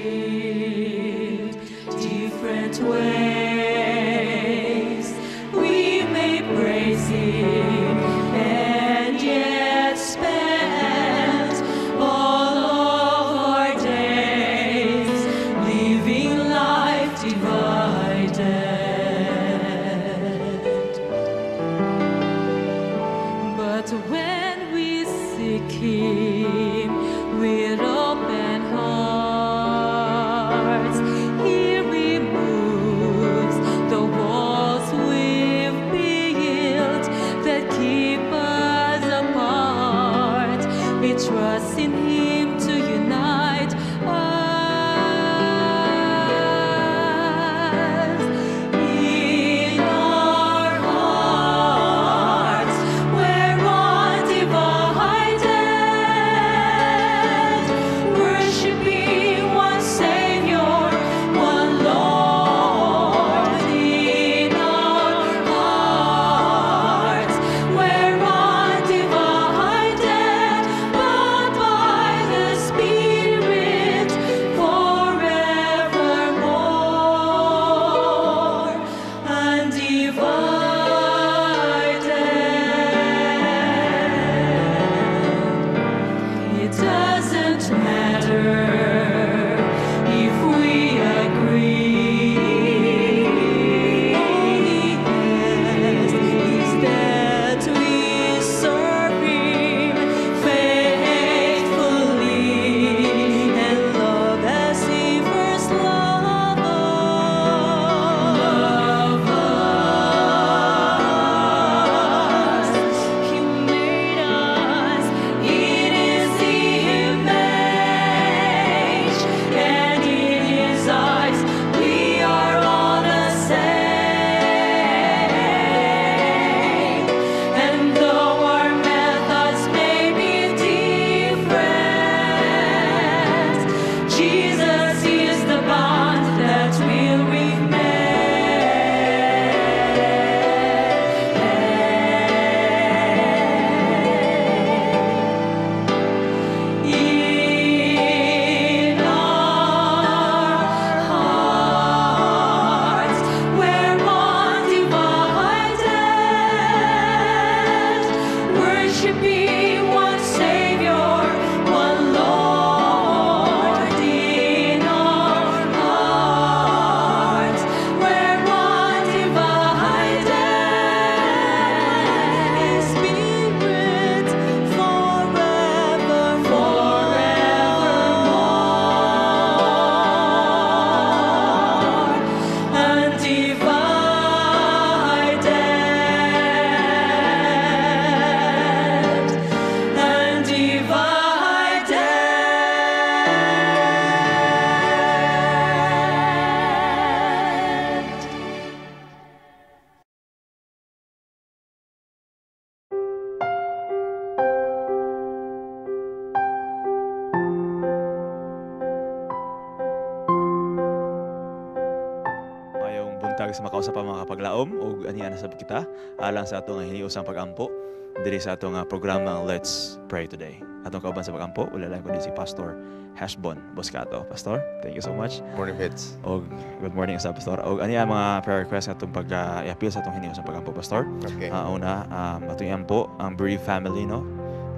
Balik sa makausap pa mga kapaglaom ug anian na sab kita alang sa atong hiniusang pagampo diri sa atong programa Let's Pray Today. Atong kauban sa pagampo wala lang kundi si Pastor Heshbon Boscato. Pastor, thank you so much. Morning, Bits. Og good morning sa Pastor. Og ani ang mga prayer request atong pag i-appeal sa atong hiniusang pagampo, Pastor. Okay. Una, atong iampo ang bereaved family, no,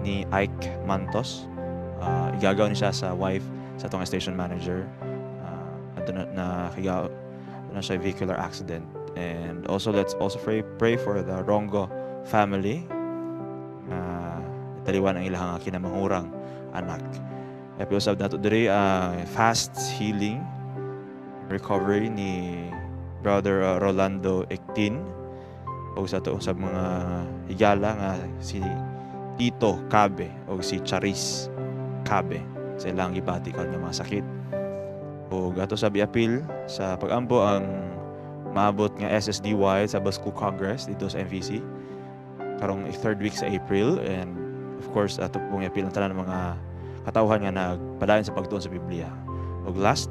ni Ike Mantos. Igagaw ni siya sa wife sa atong station manager. Adto na kigaw na siya vehicular accident. And also let's also pray for the Rongo family. Taliwan ang ilang kinamangurang anak. Episode nato diri fast healing recovery ni Brother Rolando Ectin o sa ato sa mga higala nga si Tito Cabe o si Charis Cabe sa ilang gibati karon nga mga sakit. O ato sa biapil sa pagampo ang maabot nga SSDY sa School Congress dito sa MVC karong third week sa April, and of course ato pong iapil ang tanan ng mga katawhan nga nagpadayon sa pagtuon sa Biblia. Og last,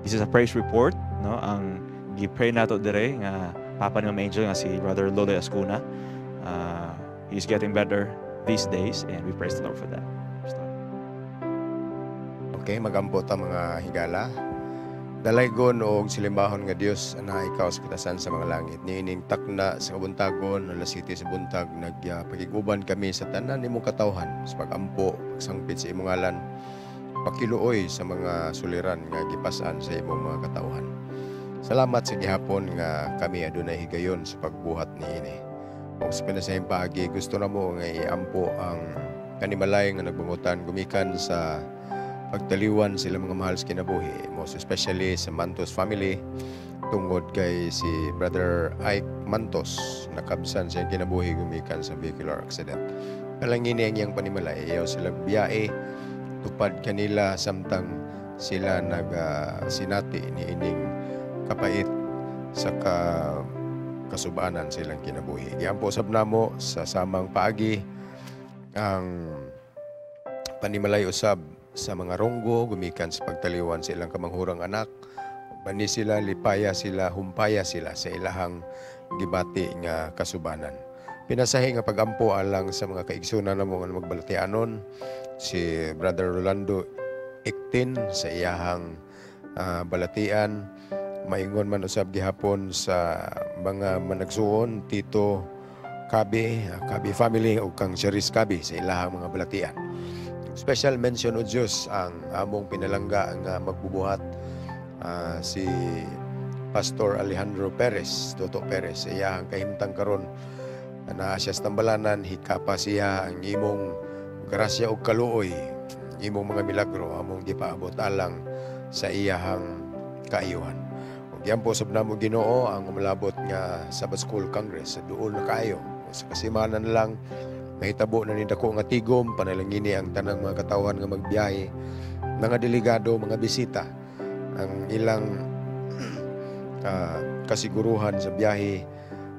this is a praise report, no, ang gi-pray nato dire nga papa ni Ma'am Angel nga si Brother Lolo Ascuna. He's getting better these days and we praise the Lord for that. Okay, magampo ta mga higala. Dalaygon og silimbahon nga Dios na ikaw sa katasan sa mga langit. Niining takna sa kabuntagon, alas 7 sa buntag, nagpakiguban kami sa tanan nimong katawhan sa pagampo, pagsangpit sa imong ngalan, pakiluoy sa mga suliran nga gipasan sa imong mga katawhan. Salamat sa gihapon nga kami adunay higayon sa pagbuhat niini. Og sa pinasahing paagi, gusto namo nga iampo ang kanimalay nga nagbangutan gumikan sa pagtaliwan sila mga mahal sa kinabuhi, most especially sa Mantos family, tungod kay si Brother Ike Mantos nakabsan sa kinabuhi gumikan sa vehicular accident. Palangini ang iyang panimalay, iyaw sila biyae tupad kanila samtang sila nagsinati ni ining kapait sa kasubanan silang kinabuhi. Giampo sab namo sa samang paagi ang panimalay usab sa mga ronggo gumikan sa pagtaliwan sa ilang kamanghurang anak. Bani sila, lipaya sila, humpaya sila sa ilahang gibati nga kasubanan. Pinasahi nga pagampo alang sa mga kaigsunan namo nga magbalatianon, si Brother Rolando Ectin sa iyahang balatian, maingon man usab gihapon sa mga managsuon Tito Cabe, Cabe family ug kang Cheris Cabe sa ilahang mga balatian. Special mention o Diyos ang among pinalangga nga magbubuhat, si Pastor Alejandro Perez, Toto Perez. Iya ang kahimtang karon naa siya sa tambalanan, hikapa siya ang imong grasya ug kaluoy, imong mga milagro among gipaabot alang sa iyahang kaayuhan. Ug giampo sab namo Ginoo ang umalabot nga Sabbath School Congress sa duol na kaayo. Sa kasimanan lang nahitabo na ni dako nga tigom, panalangini ang tanang mga katawhan nga magbiyahe, mga delegado, mga bisita, ang ilang kasiguruhan sa biyahe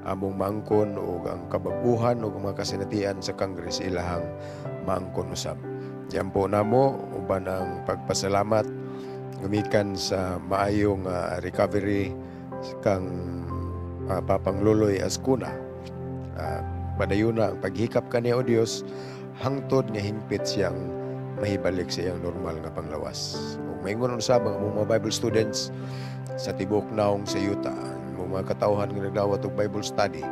among maangkon o ang kabaguhan o mga kasinatian sa Congress ilahang maangkon usab. Yan po namo uban ang pagpasalamat gumikan sa maayong recovery kang Papang Loloy Ascuna. Padayuna ang paghikap kaniya o Dios hangtod nga hingpit siyang mahibalik sa iyang normal nga panglawas. Ug maingon usab ang among mga Bible students sa tibuok naong sa yuta, ang mga katawhan nga nagdawat og Bible study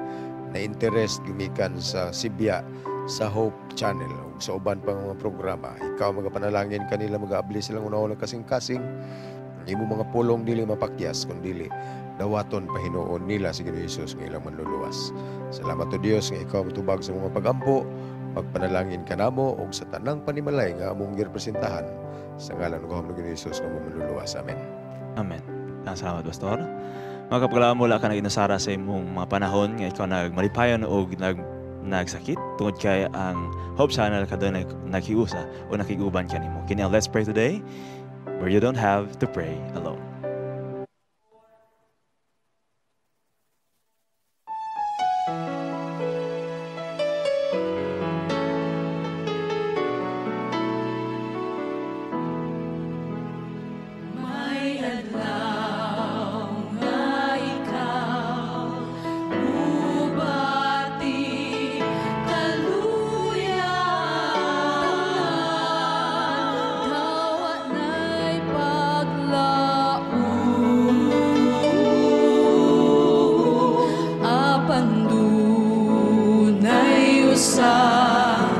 na interest gumikan sa Sibya sa Hope Channel ug sa uban pang mga programa. Ikaw magapanalangin kanila, magaabli silang unahon ng kasing-kasing. Imong mga pulong dili mapakyas kundili dawaton pahinuon nila si Ginoong Hesus nga ilang manluluwas. Salamat o Dios nga ikaw motubag sa mga pagampo, pagpanalangin kanamo ug sa tanang panimalay nga among girepresentahan sa ngalan ng Ginoong Hesus nga among manluluwas. Amen. Amen. Salamat, Pastor. Mga kapaglaom, wala ka nag-inasara sa imong mga panahon nga ikaw nagmalipayon og nagsakit tungod kay ang Hope Channel kadto naghiusa o nakiguban kanimo. Kini ang Let's Pray Today, where you don't have to pray alone. May adlaw nga Diosa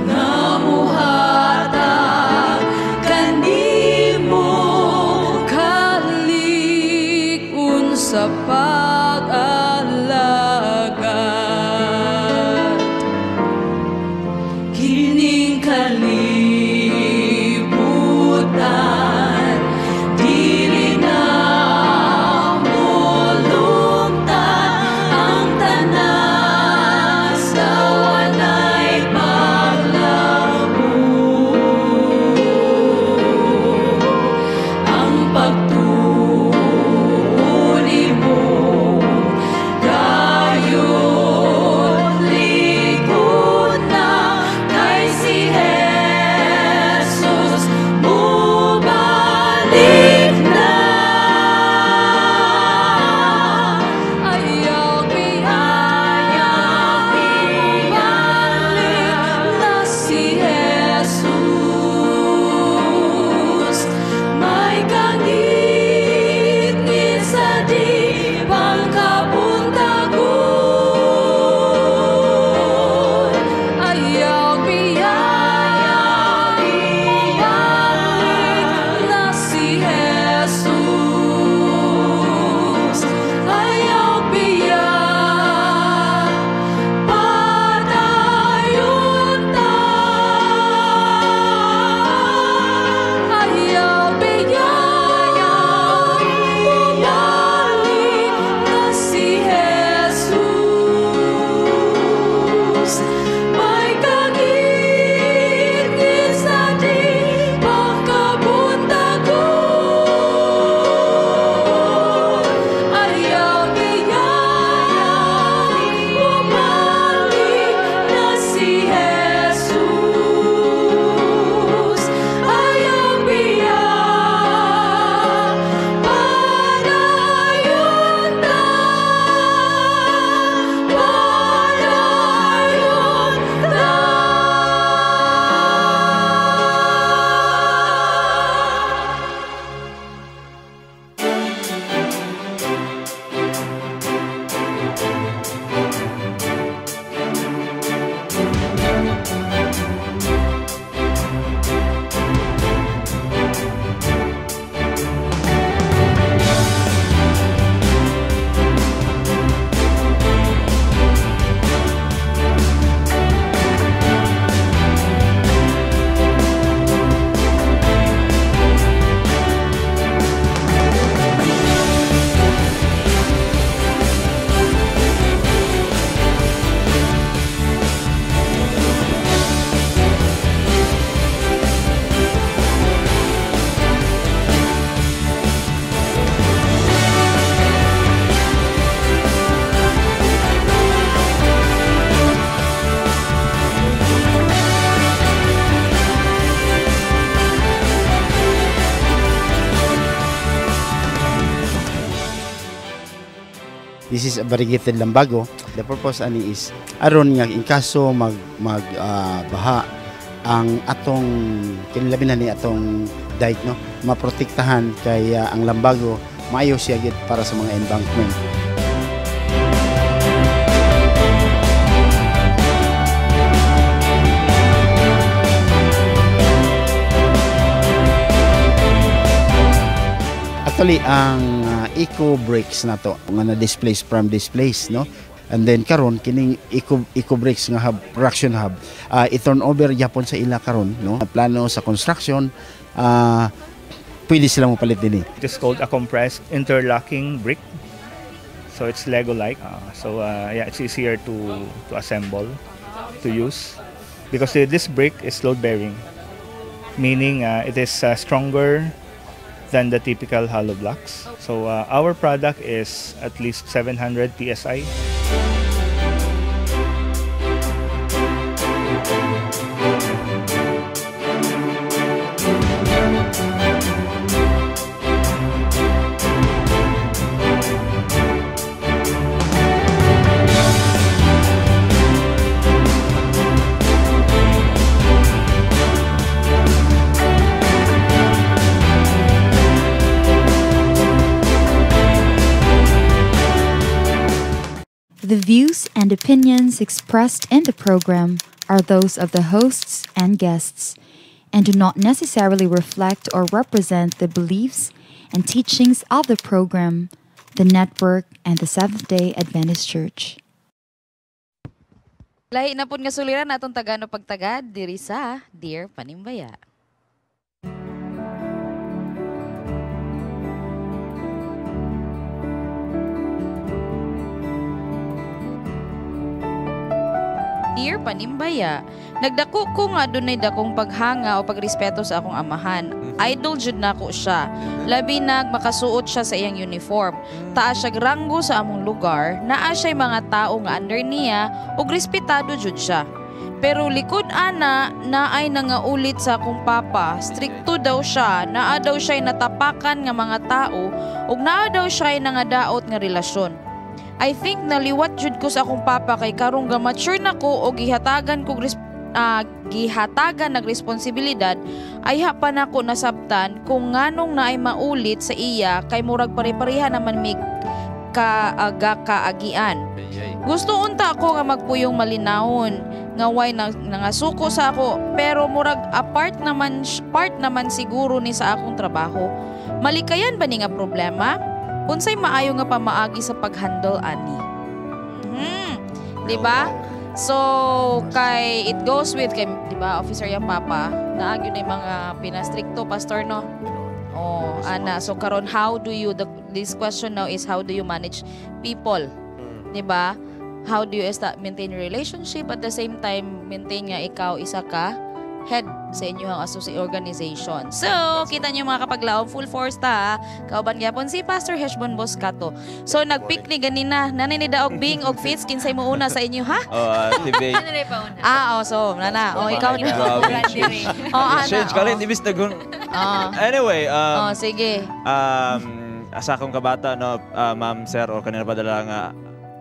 nga muhatag kanimo kalig-on sa pag-alagad. Kining kalibutan dili na mulungtan ang tanan sa walay paglaom. Ang pagtuo nimo dayon likod na kay si Jesus mubalik na. Ayaw biyaya, mubalik na si Jesus. May kangitngit sa di pangkabuntagon. Ayaw biyaya, mubalik na si Jesus. Ayaw biya, padayon ta. Ayaw biyaya, mubalik na si Jesus. May kangitngit sa di pangkabuntagon. Ayaw biyaya, mubalik na si Jesus. Ayaw biya, padayon ta, padayon ta. This is a variegated lambago. The purpose ani is aron nga in kaso mag mag baha ang atong kinlabi na ni atong dike, no, maprotektahan kay ang lambago maayo siya gid para sa mga embankment. Actually, ang eco bricks na to nga na-displace from this place, no? And then karon kining eco eco bricks nga hub, production hub, i-turn over gyapon sa ila karon, no? Plano sa construction, pwede sila mopalit dinhi. It is called a compressed interlocking brick. So it's Lego-like. So yeah, it's easier to assemble, to use, because this brick is load-bearing, meaning it is stronger than the typical hollow blocks. So our product is at least 700 psi. The views and opinions expressed in the program are those of the hosts and guests and do not necessarily reflect or represent the beliefs and teachings of the program, the network, and the Seventh day Adventist Church. Lahi na pud nga suliran atong tagano pagtagad diri sa Dear Panimbaya. Dear Panimbaya, nagdako ko nga dunay dakong paghanga o pagrespeto sa akong amahan. Idol jud nako siya. Labi nag makasuot siya sa iyang uniform. Taas siya ranggo sa among lugar, naa siya'y mga tao nga under niya ug respetado jud siya. Pero likod ana, naay nangaulit sa akong papa. Strikto daw siya, naa daw siya'y natapakan nga mga tao ug naa daw siya'y nangadaot nga relasyon. I think naliwat jud ko sa akong papa kay karong ga mature na ko og gihatagan kog gihatagan nagresponsibilidad ay ha pa nako nasabtan kung nganong naay maulit sa iya kay murag pare-pareha naman mig kaagian. Gusto unta ako nga magpuyong malinawon nga way nangasuko sa ako pero murag apart naman part naman siguro ni sa akong trabaho. Malikayan ba ni nga problema? Unsay maayo nga pamaagi sa pag-handle ani? Di ba? So kay it goes with kay di ba officer yang papa naagyo na yung mga pinastrikto pastor no. Oh, ana, so karon how do you this question now is how do you manage people? Di ba? How do you maintain relationship at the same time maintain nga ikaw isa ka head sa inyong associate organization. So, kita niyo mga kapaglaom, full force ta. Kauban gyapon si Pastor Heshbon Boscato. So, nagpick ni ganina, nanay ni Daog Bing og Fitz, kinsay mo una sa inyo, ha? Oh, Bing. Ah, oh, so, nana. Oh, ikaw na. Oh, ana. Change ka rin, ibis na gun. Anyway, oh, sige. Asa akong kabata, no, ma'am, sir, o kanina padala nga,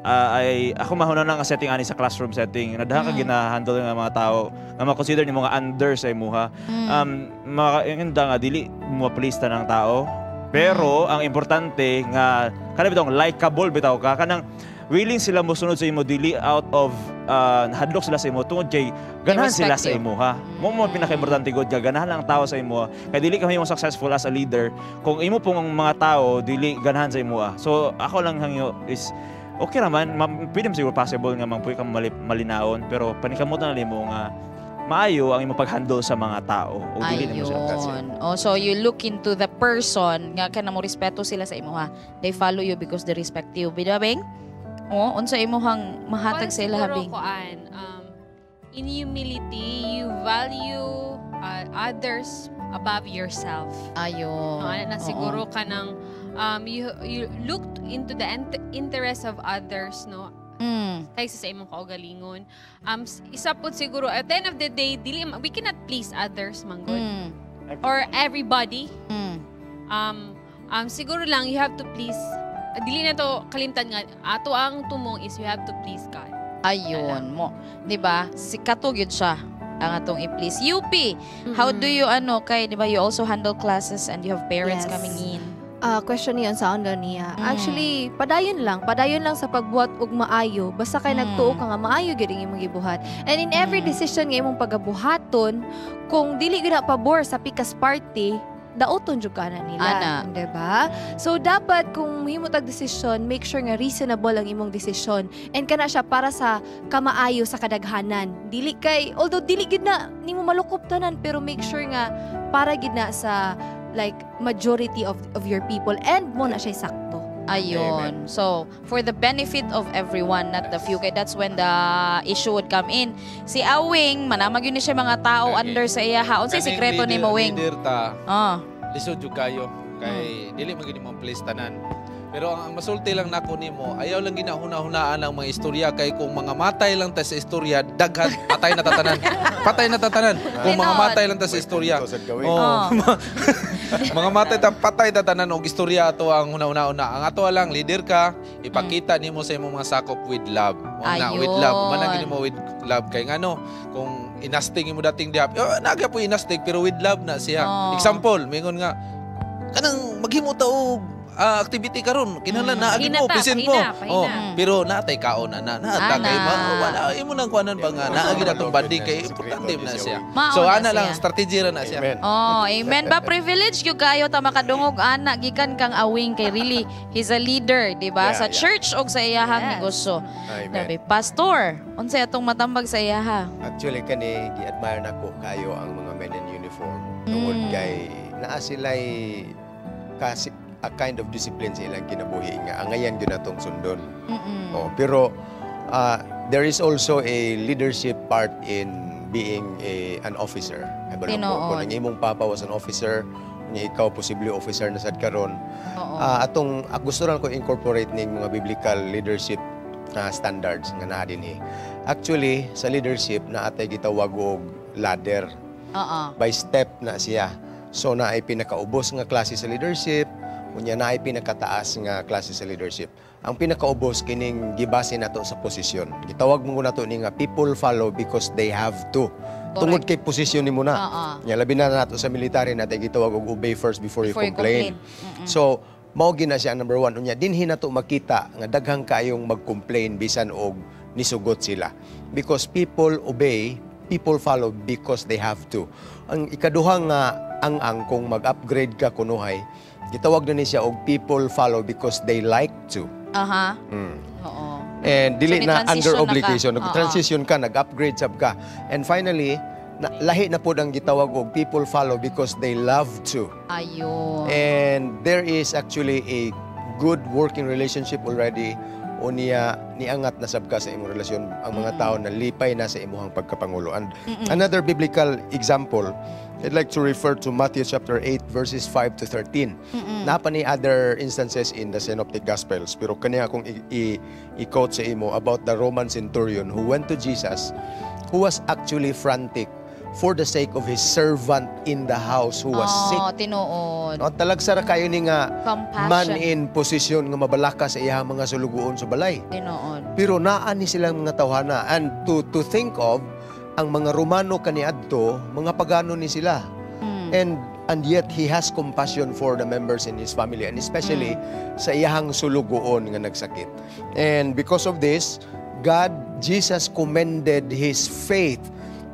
ay ako mahuna na nga setting ani sa classroom setting nadaha ka gina-handle nga mga tao nga ma-consider ni mga under sa imuha. Mga nga dili mo please ta ng tao pero ang importante nga kana bitong likable bitaw ka kanang willing sila mosunod sa imo dili out of hadlok sila sa imo tungod kay ganahan sila sa imuha. Mo pinaka-importante gud ka ganahan ang tao sa imuha kay dili ka mahimong successful as a leader kung imo pong ang mga tao dili ganahan sa imuha. So ako lang hangyo is okay raman, pwede mo siguro possible nga mangpuy kang malinaon, pero panikamutan na mo nga maayo ang imong pag-handle sa mga tao. O dili nimo sila. Oh, so you look into the person nga kana mo respeto sila sa imuha. They follow you because they respect you. Bida bing? Oh, unsa imuhang mahatag sa ila bing? In humility, you value others above yourself. Ayon. No, na siguro ka ng you looked into the interest of others, no? Kaysa sa imong kaugalingon. Isa po siguro, at the end of the day, dili, we cannot please others, manggod. Or everybody. Siguro lang, you have to please, dili na to kalimtan nga, ato ang tumong is you have to please God. Ayun mo. Diba? Si katog yun siya ang atong i-please. UP, how do you, ano, kay, diba, you also handle classes and you have parents coming in. Question niyon sa on niya. Actually, padayon lang sa pagbuhat og maayo. Basta kay nagtuo ka nga maayo gyud ang imong gibuhat. And in every decision nga imong pagabuhaton, kung dili gyud na pabor sa pikas party, dauton jud ka na nila, diba? So dapat kung mahimo tag desisyon, make sure nga reasonable ang imong desisyon and kana siya para sa kamaayo sa kadaghanan. Dili kay although dili gid na nimo malukop tanan pero make sure nga para gid na sa like majority of your people and mo na siya sakto. Ayun. So, for the benefit of everyone, not the few. Kaya that's when the issue would come in. Si Awing, manamag yun ni siya mga tao under sa iya. Ha, unsay sikreto ni mo, Wing? Leader ta, lisod jud kayo. Kay dili man gini mo place tanan. Pero ang masulti lang nako nimo, ayaw lang ginahuna-hunaan ang mga istorya kay kung mga matay lang ta sa istorya, daghan patay na tatanan. Patay na tatanan. Kung mga matay lang ta sa istorya. Oh. Mga matay ta patay tatanan og istorya ato ang huna-huna. Ang ato lang leader ka, ipakita nimo sa imong mga sakop with love. Na, with love. Manang gini mo with love kay ngano kung inastig imo dating diha. Oh, naga po inastig pero with love na siya. Example, mingon nga kanang maghimo ta og activity karon kinahanglan na agi Hina mo ta, present mo. pahina, pahina. Oh, pero naatay kaon ana, naata Ana. kay ma, wala imo nang kuanan pa nga naagi na tong bandi kay importante na siya. Mao So na ana lang siya. strategy ra na siya. Oh, amen ba? Privilege gyud kayo ta makadungog ana gikan kang Awing kay really he's a leader, di ba? Yeah, Sa yeah. church og sa iyahang negosyo. Amen. Grabe, pastor, unsay atong matambag sa iyaha? Actually kani gi-admire nako kayo ang mga men in uniform tungod kay naa sila'y kasi a kind of discipline sa ilang kinabuhi nga angayan gyud natong sundon. Oh, pero there is also a leadership part in being a an officer. Ay, ba, Tinuod. kung ang imong papa was an officer, unya ikaw posible officer na sad karon. Oo. Atong gusto lang ko incorporate ning mga biblical leadership na standards nga naa dinhi. Actually, sa leadership naa tay gitawag og ladder. By step na siya. So naay pinakaubos nga klase sa leadership, unya naay pinakataas nga klase sa leadership. Ang pinakaubos kining gibase nato sa posisyon. Gitawag mo nato ni nga people follow because they have to. Tungod kay posisyon nimo na. Nya labi na nato sa military natin gitawag og obey first before you Before you complain. complain. So mao gina siya ang number one. Unya dinhi nato makita nga daghang kayong mag-complain bisan og nisugot sila. Because people obey, people follow because they have to. Ang ikaduha nga ang kung mag-upgrade ka kunuhay, gitawag na ni siya og people follow because they like to. Oo. And dili So, na ni-transition under na ka. obligation. Nag-transition ka, nag-upgrade sab ka. And finally, na, lahi na pod ang gitawag og people follow because they love to. Ayun. And there is actually a good working relationship already unya niangat na sab ka sa imong relasyon ang mga tao na lipay na sa imuhang pagkapangulo. And another biblical example, I'd like to refer to Matthew chapter 8 verses 5 to 13. Naa pa ni other instances in the Synoptic Gospels, pero kaniya akong i-quote sa imo about the Roman centurion who went to Jesus, who was actually frantic for the sake of his servant in the house who was sick. Oh, tinuod. No, talagsa ra kayo ni nga Compassion. man in position nga mabalaka sa iyang mga sulugoon sa balay. Tinuod. Pero naa ni silang mga tawhana, and to think of ang mga Romano kaniadto, mga pagano ni sila. And yet he has compassion for the members in his family and especially sa iyahang sulugoon nga nagsakit. And because of this, God, Jesus commended his faith.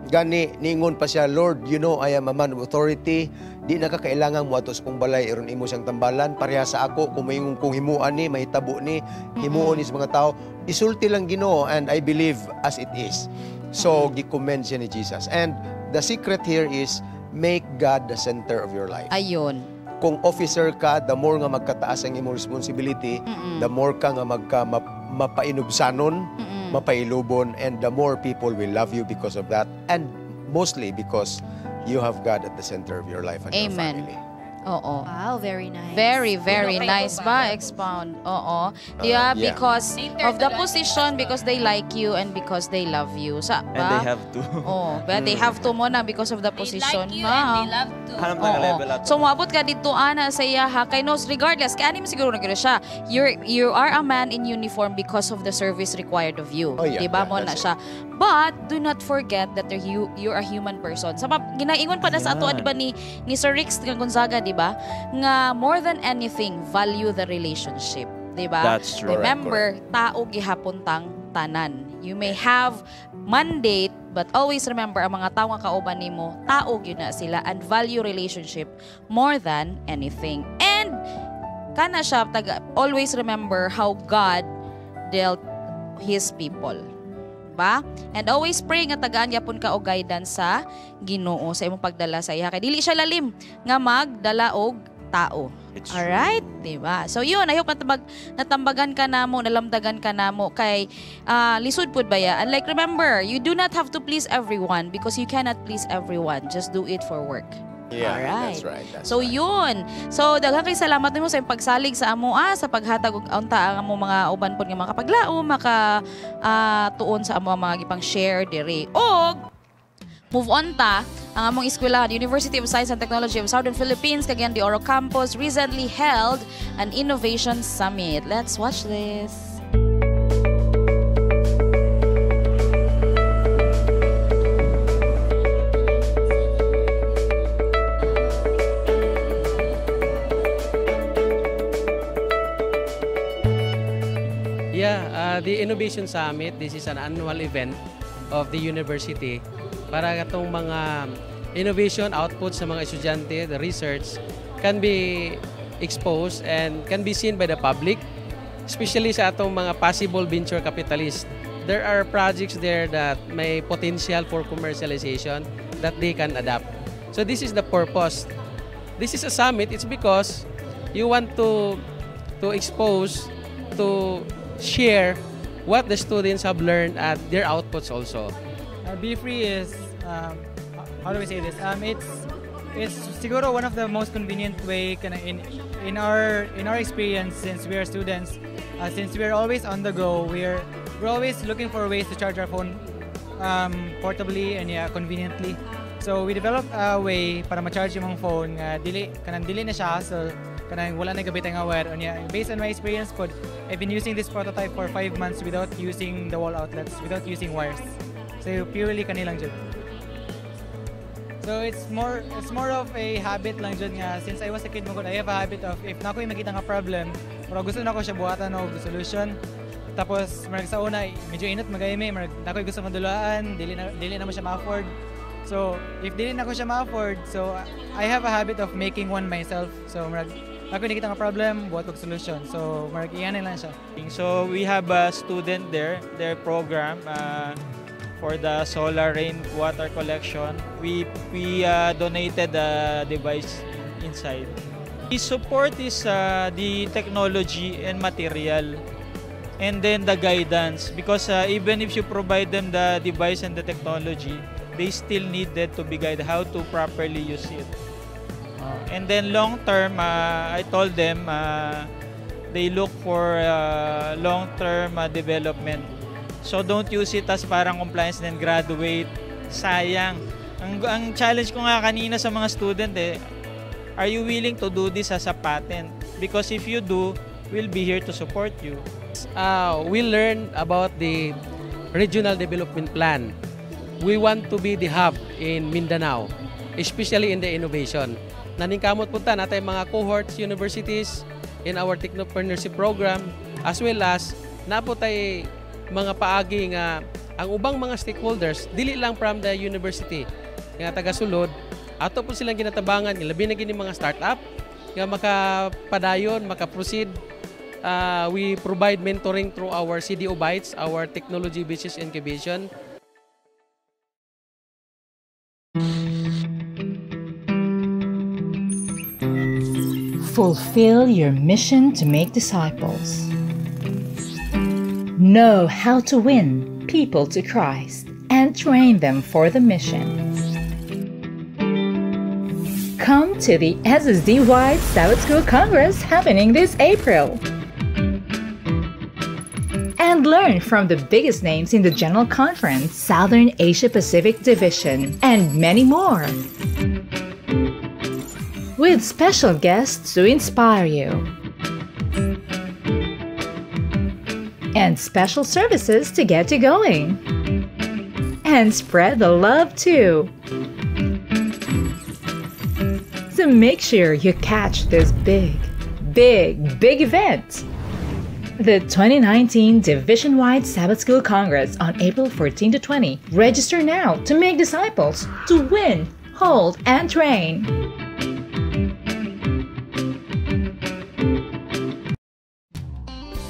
Gani niingon pa siya, "Lord, you know I am a man of authority. Di na ka kailangan mo ato sa kong balay aron imo siyang tambalan. Pareha sa ako, kung moingon kong himuan ni, mahitabo ni, himuon ni sa mga tao. Isulti lang Ginoo and I believe as it is." So, gi-commend siya ni Jesus. And the secret here is make God the center of your life. Ayun. Kung officer ka, the more nga magkataas ang imong responsibility, the more ka nga magka mapainubsanon, mapailubon, and the more people will love you because of that. And mostly because you have God at the center of your life and your Amen. family. Oo. Wow, very nice. Very, very Pero nice ba? Expound. Oo. Yeah, Yeah. because of the position, because they like you and because they love you. Sa, And they have to. Oh, but they have to mo na because of the position. Like you and they love to. Hanap na Oo. level ato. So moabot ka dito ana sa iya ha kay nos regardless kay ani mo siguro na gyud siya. You are a man in uniform because of the service required of you. Oh, yeah, Diba yeah, mo na that's siya. But do not forget that you're a human person. Sa ginaingon pa na sa ato Ayan. di ba ni Sir Rix Gonzaga, di ba? Nga more than anything value the relationship, di ba? That's true. Remember, tao gihapon tang tanan. You may have mandate, but always remember ang mga tao nga kauban nimo, tao gyud na sila and value relationship more than anything. And kana siya taga, always remember how God dealt his people. Ba? And always pray nga tagaan gyapon ka og guidance sa Ginoo sa imong pagdala sa iya. Kay dili siya lalim nga magdala og tao. It's Alright, di ba? So yun, I hope natambagan ka namo, nalamdagan ka namo kay lisod pud ba ya? And like remember, you do not have to please everyone because you cannot please everyone. Just do it for work. Yeah, Alright. that's right. That's So yun. So daghan kay salamat nimo sa imong pagsalig sa amo sa paghatag og unta ang amo mga uban pod nga mga kapaglao maka tuon sa amo ang mga gipang share diri. Og move on ta ang among eskwelahan, University of Science and Technology of Southern Philippines, Cagayan de Oro Campus, recently held an innovation summit. Let's watch this. The Innovation Summit, this is an annual event of the university para katong mga innovation outputs sa mga estudyante, the research, can be exposed and can be seen by the public, especially sa atong mga possible venture capitalists. There are projects there that may potential for commercialization that they can adapt. So this is the purpose. This is a summit. It's because you want to expose, to share what the students have learned at their outputs also. Be Free is how do we say this? It's siguro one of the most convenient way kana in our experience since we are students, since we are always on the go, we're always looking for ways to charge our phone portably and, yeah, conveniently. So we developed a way para ma-charge yung mga phone nga dili kanang dili na siya hassle, kanang wala na gabit nga wire unya. Based on my experience pod, I've been using this prototype for 5 months without using the wall outlets, without using wires. So purely kani lang jud. So it's more of a habit lang jud nga since I was a kid mo, I have a habit of if naa koy makita nga problem, murag gusto nako siya buhatan og solution. Tapos murag sa una medyo inot magay mi, murag naa koy gusto madulaan, dili na mo siya ma-afford. So if dili na ko siya ma-afford, so I have a habit of making one myself. So murag ako nakita nga problem, buhat og solution. So murag iyan lang siya. So we have a student there, their program for the solar rainwater collection. We donated the device inside. The support is the technology and material and then the guidance, because even if you provide them the device and the technology, they still needed to be guided how to properly use it. And then long term, I told them they look for long term development. So don't use it as parang compliance then graduate. Sayang. Ang challenge ko nga kanina sa mga student eh, are you willing to do this as a patent? Because if you do, we'll be here to support you. We learned about the regional development plan. We want to be the hub in Mindanao, especially in the innovation. Naningkamot po ta natay mga cohorts universities in our technopreneurship program, as well as naa po tay mga paagi nga ang ubang mga stakeholders, dili lang from the university nga taga-sulod, ato po silang ginatabangan, labi na gini mga startup nga makapadayon, maka-proceed. We provide mentoring through our CDO Bytes, our technology business incubation. Fulfill your mission to make disciples. Know how to win people to Christ and train them for the mission. Come to the SSD Wide Sabbath School Congress happening this April and learn from the biggest names in the General Conference, Southern Asia Pacific Division, and many more, with special guests to inspire you and special services to get you going. And spread the love too. So make sure you catch this big, big, big event. The 2019 Division Wide Sabbath School Congress on April 14 to 20. Register now to make disciples, to win, hold, and train.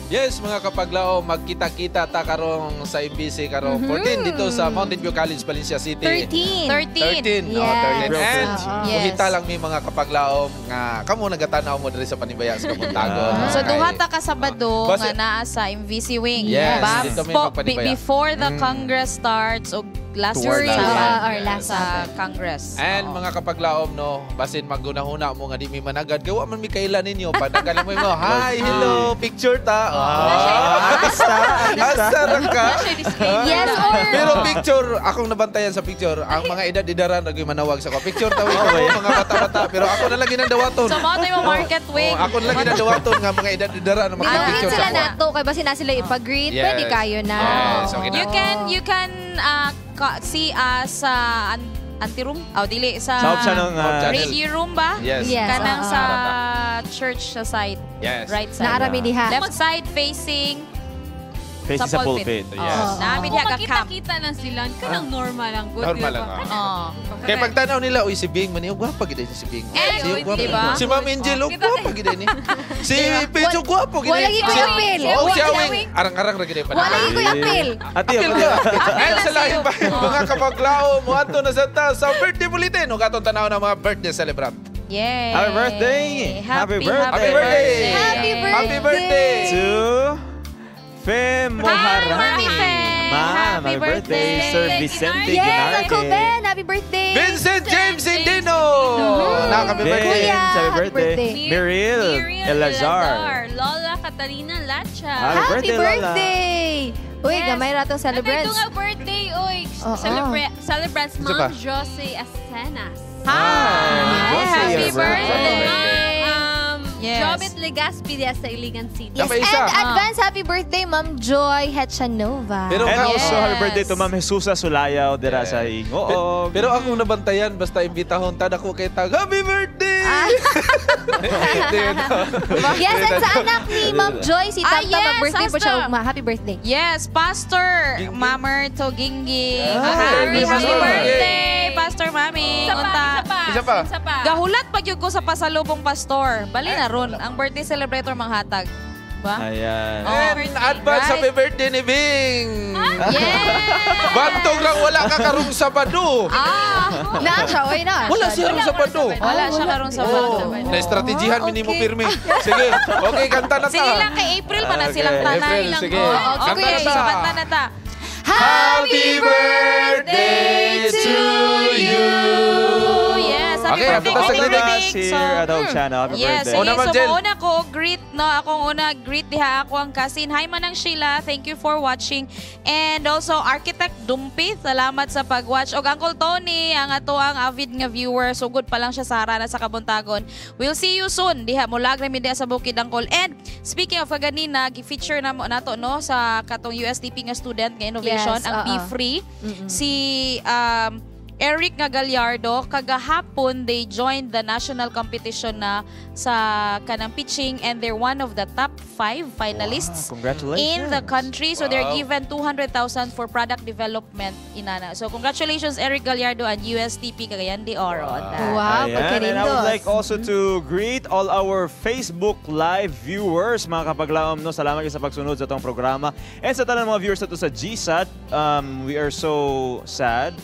Yes, mga kapaglaom, magkita-kita ta karong sa MBC karong 14 dito sa Mountain View College, Valencia City. 13. 13. Yes. Oh, 13. And Yes. muhita lang mi, mga kapaglaom, nga kamo nagatanaw mo diri sa panibaya sa kabuntagon. So duha ta ka Sabado nga naa sa MVC wing, Yes, ba? dito may magpanibaya. Before the Congress starts o last Toward Sabado last. Or last sa Congress. And mga kapaglaom, no, basin magunahuna mo nga di mi managad, gawa man mi kailan ninyo, padagan mo mo, "Hi, hello, picture ta." Ah, artista, asa ra ka? Yes, or- Pero picture, akong nabantayan sa picture, ang mga edad-edaran ra gyud manawag sa ko. "Picture ta," ikaw, mga bata-bata, pero ako na lang ginandawaton. So mao tayo mo market wing. Oh, ako na lang ginandawaton nga mga edad-edaran na Greet magpa-picture sila sa ako. nato kay basin na sila ipag-greet, pwede kayo na. Yes, okay na. You can see us sa anteroom? Oh, dili sa Sa option ng, radio room ba? Yes. Yes, Kanang oo. sa church sa side. Yes. Right side. Naarami diha. Left side facing Facing sa pulpit. Yes. Nami Kung diha ga camp. Makita-kita lang sila, kanang normal lang good. Normal di ba? lang, ah. Kanang- Kaya pagtanaw nila, uy, si Bing man, gwapa gid si Bing. Eh, Si uy, gwapa. diba? Si Ma'am Angel, oh, gwapa gid ni. Si Pedro, gwapa gid Wala gid ko'y appeal. Oh, si Wala Awing, arang-arang ra gid pa. Wala gid ko'y appeal. Ate, Appeal ka. Ngayon sa lahi pa, mga kapaglao, muadto na sa ta sa birthday bulletin. Ug atong tanaw ng mga birthday celebrant. Yay! Happy birthday! Happy birthday! Happy birthday! Happy birthday! Happy birthday! To Fe Moharani. Mami Fe! Ma'am, Happy happy birthday, birthday. Sir Vicente Yes, Ginarte. Uncle Ben, happy birthday! Vincent James Indino! Nak, happy Ben, birthday! Kuya, happy happy birthday. birthday. Muriel Elazar. Lola Catalina Lacha. Happy Happy birthday, Lola. birthday! Uy, gamay ra tong celebrants. Ito nga birthday, oy. Oo. Celebrants, Isa pa. Ma'am Josie Asenas. Hi! Josie, Happy happy birthday! Yes. Jobit Legaspi diya sa Iligan City. Yes, Dapat isa. and advance happy birthday, Ma'am Joy Hetchanova. Pero And nga- also, happy birthday to Yes. Ma'am Jesusa Sulayaw dira sa Ingoog. Pero akong nabantayan, basta imbitahon ta dako kay tag, Happy birthday! Yes, and sa anak ni Ma'am Joy, si Ah, Tamta, yes, mag-birthday po siya Asta. ugma. Happy birthday. Yes, Pastor Mamerto Gingging. Ay, Happy, happy Pastor. birthday, Pastor Mami. Isa pa, Unta. isa pa. Isa pa. Isa pa. Gahulat pag yun ko sa pasalubong pastor. Bali na ron ang birthday celebrator manghatag. Ba? Ayan. And advance Right. happy birthday ni Bing! Yes! Bantog lang wala ka karong Sabado. Ah! Na siya, oy na. Wala siya karong Sabado. Wala siya karong Sabado. Oh, na-estrategihan oh, minimo pirmi. Sige, okay, kanta na ta. Sige lang, kay April pa na Okay, silang tanay. April, sige. Oo, Kanta okay, na ta. so kanta na ta. Happy birthday to you. Yes, happy Okay, birthday, happy kay birthday. Bing. Here So, at Hope Channel. Happy Yes, birthday. sige. Una, Ma'am So, Jel. mauna ko, greet, no? Akong una, greet diha ako ang cousin. Hi, Manang Sheila. Thank you for watching. And also, Architect Dumpi, salamat sa pag-watch. Og Uncle Tony, ang ato ang avid nga viewer. Sugod pa lang siya sa harana sa Kabuntagon. We'll see you soon. Diha, mulag na mi diha sa Bukid, Uncle. And speaking of kaganina, gi-feature na mo nato, no, sa katong USTP nga student nga innovation, Yes, ang oo. Be Free. Si Eric nga Gallardo, kagahapon they joined the national competition na sa kanang pitching and they're one of the top 5 finalists Wow, congratulations. in the country. So they're Wow. given 200,000 for product development inana. So congratulations Eric Gallardo and USTP Cagayan de Oro on that. Wow, Ayan, and I would pagkarindos. like also to greet all our Facebook Live viewers, mga kapaglaom, no? Salamat kayo sa pagsunod sa itong programa. And sa tanan mga viewers nato sa GSAT, we are so sad.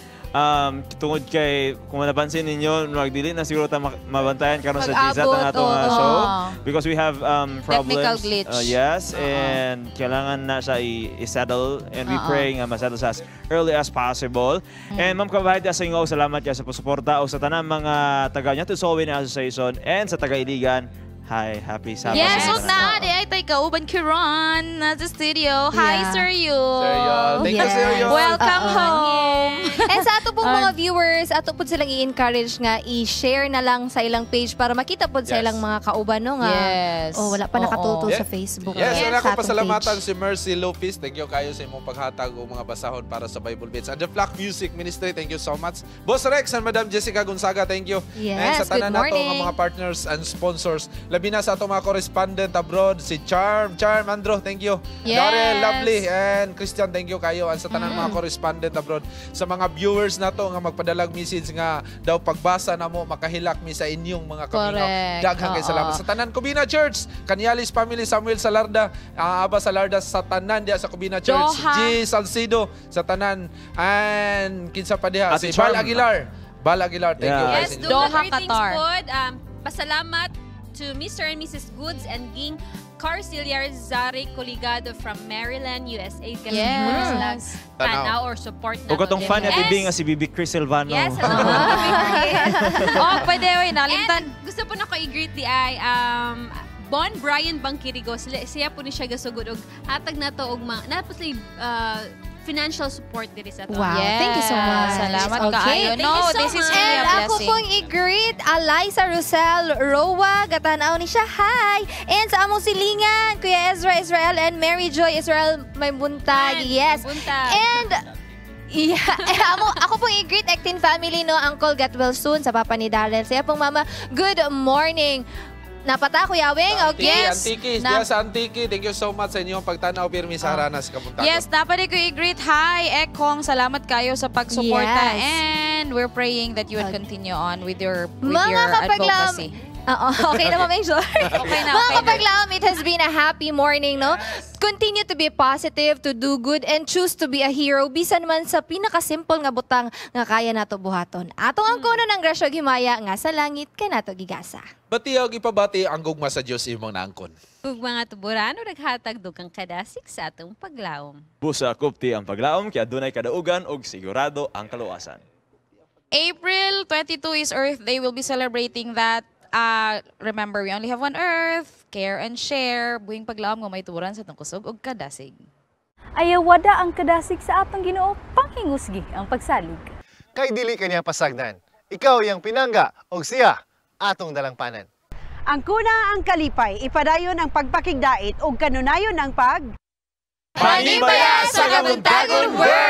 Tungod kay, kung napansin ninyo, magdili na siguro ta mabantayan karon sa GSAT ang Mag-abot, atong oo. show. Because we have problems. Technical glitch. Yes, and kailangan na siya i-settle and we Oo. pray nga masettle siya as early as possible. And Ma'am Kabahay sa inyo, salamat kayo sa pagsuporta o sa tanang mga taga Nyatu Solwin Association and sa taga Iligan. Hi, happy Sabbath. Yes, sa ug tanan. naa di ay tay kauban Kiran na sa studio. Hi, Yeah. Sir Yul. Sir Yul. Thank you, Sir Yul. Welcome Oo. home. And sa ato pong mga viewers, ato po silang i-encourage nga i-share na lang sa ilang page para makita po sa ilang mga kauban no nga. Yes. Oh, wala pa Oo. nakatuto Yeah. sa Facebook. Yes, Sa and ako atong pasalamatan page. si Mercy Lopez. Thank you kayo sa imong paghatag og mga basahon para sa Bible Beats. And the Flock Music Ministry, thank you so much. Boss Rex and Madam Jessica Gonzaga, thank you. Yes, and sa tanan good nato nga morning. mga partners and sponsors. Labi na sa atong mga correspondent abroad, si Charm, Charm Andro, thank you. Yes. Darrell, Lovely, and Christian, thank you kayo. And sa tanan mga correspondent abroad, sa mga viewers nato nga magpadalag message nga daw pagbasa na mo makahilak mi sa inyong mga kamingaw. Correct. Daghang kay Oo. salamat sa tanan Kubina Church, Kanyales Family, Samuel Salarda, Aba Salarda sa tanan diha sa Kubina Church, Doha. G Salcido sa tanan and kinsa pa diha Ate si Bal Charm. Aguilar. Bal Aguilar, thank you Yeah. guys. Yes, sa inyo. Doha Doha, greetings Qatar. pod. Pasalamat to Mr. and Mrs. Goods and Ging Carciliar Zari Coligado from Maryland, USA. Kasi Yes. mo na sila Tanaw. tanaw or support na Ug katong fan ni Ate Yes. Bing nga si Bibi Chris Silvano. Yes, hello, Bibi Chris. Oh, pwede oy, nalimtan. And gusto po na ko i-greet di ay Bon Brian Bangkirigo. Siya po ni siya gasugod og hatag na to og mga napos financial support diri sa to. Wow, thank you so much. Salamat Okay. kaayo. Thank No, you so this is much. really a And ako blessing. pong i-greet Eliza Rosel Roa. Gatanaw ni siya. Hi! And sa among silingan, Kuya Ezra Israel and Mary Joy Israel may buntag. Yes. Buntag. And yeah, amo, ako pong i-greet Actin family, no? Uncle, get well soon sa papa ni Darrell. Siya pong mama, good morning. Napata, Kuya Weng. Okay. Antique, Antique. Diya sa Antique. Thank you so much sa inyong pagtanaw pirmi sa Haranas Kabuntagon. Yes, dapat ko i-greet. Hi, Ekong. Salamat kayo sa pagsuporta. And we're praying that you would continue on with Mga your kapaglaom, advocacy. Oo, okay na, Ma'am Angel. Okay na, Mga okay na. kapaglaom, it has been a happy morning, no? Continue to be positive, to do good, and choose to be a hero. Bisan man sa pinakasimple nga butang nga kaya nato buhaton. Atong ang kuno ng grasya ug himaya nga sa langit kanato gigasa. Bati og ipabati ang gugma sa Dios imong naangkon. Ug mga tuborano naghatag dugang kadasig sa atong paglaom. Busa kupti ang paglaom kaya dunay kadaugan og sigurado ang kaluwasan. April 22 is Earth Day. We'll be celebrating that. Remember, we only have one Earth. Care and share. Buhing paglaom nga may tuburan sa atong kusog ug kadasig. Ayawada ang kadasig sa atong Ginoo, panghingusgi ang pagsalig. Kay dili kaniya pasagdan. Ikaw iyang pinangga og siya atong dalangpanan. Ang kuna ang kalipay, ipadayon ang pagpakigdait ug kanunayon ang pag Panibaya sa Kabuntagon World!